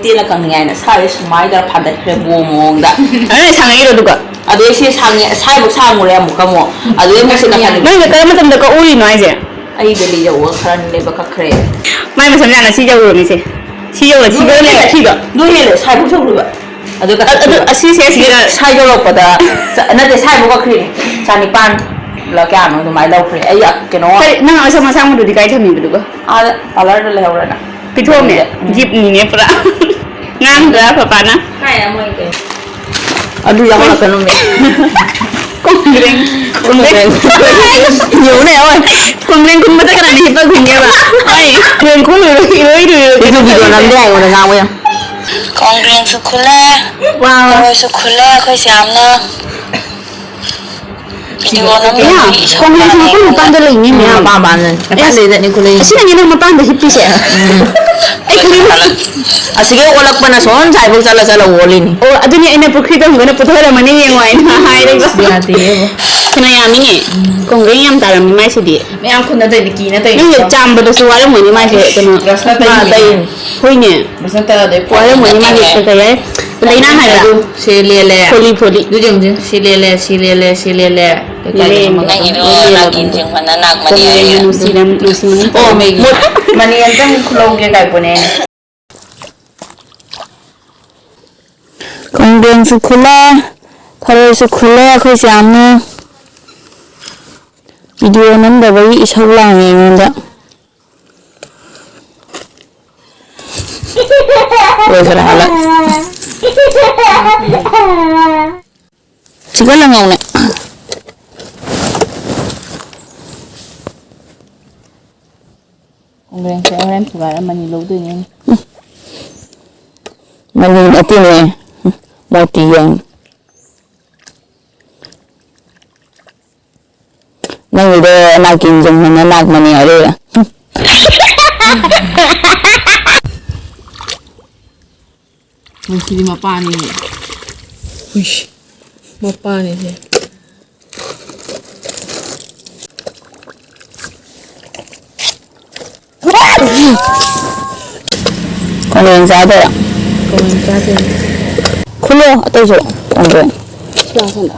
ꯇꯦꯟꯅ ꯈꯪꯅꯤꯡꯉꯥꯏꯅ ꯁꯥꯏ ꯁꯨꯃꯥꯏꯅ ꯇꯧꯔ ꯐꯥꯗꯠꯈ꯭ꯔꯦ ꯕꯣ ꯃꯑꯣꯡꯗ꯫ ꯑꯗꯨꯅ ꯁꯥꯡꯉꯛꯏꯔꯣ ꯑꯗꯨꯒ? ꯑꯗꯣ ꯑꯩꯁꯦ ꯁꯥꯡꯉꯦ, ꯁꯥꯏꯕꯨꯛ ꯁꯥꯡꯉꯨꯔꯦ ꯑꯃꯨꯛꯀ ꯑꯃꯨꯛ꯫ ꯑꯗꯨꯗꯩ ꯑꯃꯨꯛ ꯁꯤꯗ ꯍꯜꯂꯦ꯫ ꯅꯪꯅ ꯀꯔꯝꯕ ꯃꯇꯝꯗ ꯀꯛꯎꯔꯤꯅꯣ ꯍꯥꯏꯁꯦ? ꯑꯩ ꯗꯦꯜꯂꯤ ꯌꯧꯕꯒ ꯈꯔ ꯂꯩꯕ ꯀꯛꯈ꯭ꯔꯦ꯫ ꯃꯥꯏ ꯃꯁꯝ ꯌꯥꯅ ꯁꯤ ꯌꯧꯔꯨꯔꯃꯤꯁꯦ꯫ ꯁꯤ ꯌꯧꯔ ꯁꯤ ꯌꯧꯔ ꯂꯩꯔꯦ ꯁꯤꯗꯣ꯫ ꯂꯣꯏ ꯍꯦꯜꯂꯦ, ꯁꯥꯏꯕꯨꯛ ꯁꯧꯔꯨꯕ꯫ ꯑꯗꯨ ꯑ-, ꯑꯗꯨ ꯀꯛꯊꯠꯈꯤꯕ꯫ ꯑꯁꯤꯁꯦ ꯁꯤꯗ ꯁꯥꯏ ꯌꯧꯔꯛꯄꯗ, ꯆ-, ꯅꯠꯇꯦ, ꯁꯥꯏꯕꯨꯛ ꯀꯛꯈ꯭ꯔꯤꯅꯦ꯫ ꯆꯅꯤꯄꯥꯟ꯫ ꯂ ꯀꯌꯥꯅꯣ ꯑꯗꯨꯃꯥꯏꯅ ꯂꯧꯈ꯭ꯔꯦ꯫ ꯑꯩ ꯀꯩꯅꯣ ꯀꯔꯤ, ꯅꯪ ꯑꯁꯝ ꯑꯁꯥꯡꯕꯗꯨꯗꯤ ꯀꯥꯏ ꯊꯝꯃꯤꯕꯗꯨꯒ? ꯑꯥꯗ ꯄꯥꯔꯂꯔꯗ ꯂꯩꯍꯧꯔꯦꯅ꯫ ꯄꯤꯊꯣꯛꯑꯝꯃꯦ꯫ ꯎꯝ꯫ ꯒꯤꯐꯅꯤꯅꯦ ꯄꯨꯔꯥ꯫ ꯉꯥꯡꯗ꯭ꯔꯥ ꯄꯄꯥꯅ? ꯀꯥꯏ ꯑꯃꯣꯏ ꯀꯩ? ꯑꯗꯨ ꯌꯥꯎꯍꯜꯂꯛꯀꯅꯨꯃꯦ꯫ ꯀꯣꯡꯒ꯭ꯔꯦꯡ꯫ ꯀꯣꯡꯒ꯭ꯔꯦꯡ꯫ ꯌꯦꯡꯉꯨꯅꯦ, ꯍꯣꯏ꯫ ꯀꯣꯡꯒ꯭ꯔꯦꯡ ꯈꯨꯟꯕꯗ ꯀꯅꯥꯅ ꯍꯤꯞꯄ ꯈꯨꯟꯒꯦꯕ? ꯍꯣꯏ꯫ ꯀꯣꯡꯒ꯭ꯔꯦꯡ ꯈꯨꯜꯂꯨꯔꯣ, ꯏꯔꯣꯏ ꯔꯨꯏꯔꯣ꯫ ꯑꯩꯁꯨ ꯚꯤꯗꯤꯑꯣ ꯅꯝꯗꯦ ꯍꯥꯏ ꯑꯩꯉꯣꯟꯗ ꯉꯥꯡꯕ ꯌꯥꯝ꯫ ꯀꯣꯡꯒ꯭ꯔꯦꯡꯁꯨ ꯈꯨꯜꯂꯦ, ꯋꯥꯎ꯫ ꯊꯔꯣꯏꯁꯨ ꯈꯨꯜꯂꯦ ꯑꯩꯈꯣꯏ ꯁꯤ ꯌꯥꯝꯅ꯫ ꯀꯣꯡꯒ꯭ꯔꯦꯁ ꯃꯈꯣꯏ ꯃꯄꯥꯟꯗ ꯂꯩꯅꯦ ꯃꯌꯥꯝ꯫ ꯃꯄꯥꯟ ꯃꯄꯥꯟꯗꯅꯦ꯫ ꯑꯁꯤꯅꯅꯦ ꯅꯪ ꯃꯄꯥꯟꯗ ꯍꯤꯞꯄꯤꯁꯦ꯫ ꯑꯩ ꯈꯪꯉꯦ꯫ ꯑꯁꯤꯒꯤ ꯑꯣꯜꯂꯛꯄꯅ ꯁꯣꯝ ꯁꯥꯏꯕꯧ ꯆꯠꯂ ꯆꯠꯂ ꯑꯣꯜꯂꯤꯅꯤ꯫ ꯑꯣ, ꯑꯗꯨꯅꯤ ꯑꯩꯅ ꯄꯨꯈ꯭ꯔꯤꯗ ꯍꯨꯟꯒꯅ ꯄꯨꯊꯣꯔꯝꯃꯅꯤ ꯌꯦꯡꯉꯣ ꯍꯥꯏꯅ ꯍꯥꯏꯔꯒ꯫ ꯌꯥꯗꯦ ꯏꯕꯦꯝꯃ꯫ ꯀꯩꯅꯣ ꯌꯥꯝꯃꯤꯅꯦ꯫ ꯀꯣꯡꯒ꯭ꯔꯦꯡ ꯌꯥꯝ ꯇꯥꯔꯝꯃꯤ ꯃꯥꯏꯁꯤꯗꯤ꯫ ꯃꯌꯥꯝ ꯈꯨꯟꯅꯗꯣꯏꯅꯤ, ꯀꯤꯅꯗꯣꯏꯅꯤ꯫ ꯅꯪꯒꯤ ꯆꯥꯝꯕꯗꯁꯨ ꯋꯥꯔꯝꯒꯅꯤ ꯃꯥꯏꯁꯦ, ꯀꯩꯅꯣ꯫ ꯕ꯭ꯔꯁꯅ ꯇꯩꯔꯤꯅꯦ꯫ ꯍꯣꯏꯅꯦ꯫ ꯕ꯭ꯔꯁꯅ ꯇꯩꯔꯗꯤ ꯋꯥꯔꯝꯒꯅꯤ ꯃꯥꯒꯤ ꯀꯩ ꯀꯩ ꯍꯥꯏ? ꯂꯩꯅꯥ ꯍꯥꯏꯕ꯫ ꯑꯗꯨ ꯁꯤ ꯂꯦꯜꯂꯦ꯫ ꯐꯣꯂꯤ, ꯐꯣꯂꯤ꯫ ꯑꯗꯨꯗꯤ ꯌꯦꯡꯉꯨꯁꯦ꯫ ꯁꯤ ꯂꯦꯜꯂꯦ, ꯁꯤ ꯂꯦꯜꯂꯦ, ꯁꯤ ꯂꯦꯜꯂꯦ꯫ ꯀꯩ ꯀꯥꯏꯗꯅꯣ ꯂꯦꯜꯂꯦ꯫ ꯑꯃꯒ ꯅꯪꯒꯤꯗꯣ ꯂꯦꯜꯂꯦ꯫ ꯅꯥꯀꯤꯟ ꯆꯤꯡꯕꯅ ꯅꯥꯛ ꯃꯅꯤ ꯀꯣꯡꯒ꯭ꯔꯦꯡꯒꯤ ꯍꯥꯏꯌꯦ꯫ ꯅꯨꯡꯁꯤꯔꯝ-, ꯅꯨꯡꯁꯤꯃꯟ ꯑꯣ, ꯀꯣꯡꯒ꯭ꯔꯦꯡꯒꯤ꯫ ꯃꯣꯠ-, ꯃꯅꯤ ꯑꯝꯇꯪ ꯂꯧꯒꯦ ꯀꯥꯏ ꯄꯣꯅꯦ꯫ ꯀꯣꯡꯒ꯭ꯔꯦꯡꯁꯨ ꯈꯨꯜꯂꯦ, ꯊꯔꯣꯏꯁꯨ ꯈꯨꯜꯂꯦ ꯑꯩꯈꯣꯏ ꯆꯥꯝꯅ꯫ ꯚꯤꯗꯤꯑꯣ ꯅꯝꯗꯕꯒꯤ ꯏꯁꯧ ꯂꯥꯡꯉꯦ ꯑꯩꯉꯣꯟꯗ꯫ ꯂꯣꯏꯈꯔꯦ ꯍꯥꯏꯕ꯫ ꯁꯤꯒ ꯂꯪꯍꯧꯅꯦ꯫ ꯀꯣꯡꯒ꯭ꯔꯦꯡꯁꯦ ꯍꯣꯔꯦꯟ ꯊꯨꯒꯥꯏꯔ ꯃꯅꯤ ꯂꯧꯗꯣꯏꯅꯦ꯫ ꯃꯅꯤ ꯅꯠꯇꯦꯅꯦ꯫ ꯃꯣꯇꯤ ꯌꯦꯡ꯫ ꯅꯪꯒꯤꯗꯣ ꯅꯥꯀꯤꯟ ꯆꯨꯝꯕꯅ ꯅꯥꯛ ꯃꯅꯤ ꯍꯥꯏꯔꯛꯏꯔꯥ? ꯁꯤꯗꯤ ꯃꯄꯥꯅꯤꯅꯦ꯫ ꯍꯨꯏꯁ, ꯃꯄꯥꯅꯤꯁꯦ꯫ ꯀꯣꯡꯒ꯭ꯔꯦꯡ ꯆꯥꯗꯣꯏꯔꯥ? ꯀꯣꯡꯒ꯭ꯔꯦꯡ ꯆꯥꯗꯣꯏꯅꯤ꯫ ꯈꯨꯜꯂꯣ ꯑꯇꯩꯁꯨ ꯀꯣꯡꯒ꯭ꯔꯦꯡ꯫ ꯁꯤ ꯂꯥꯎ ꯁꯣꯝꯗ꯫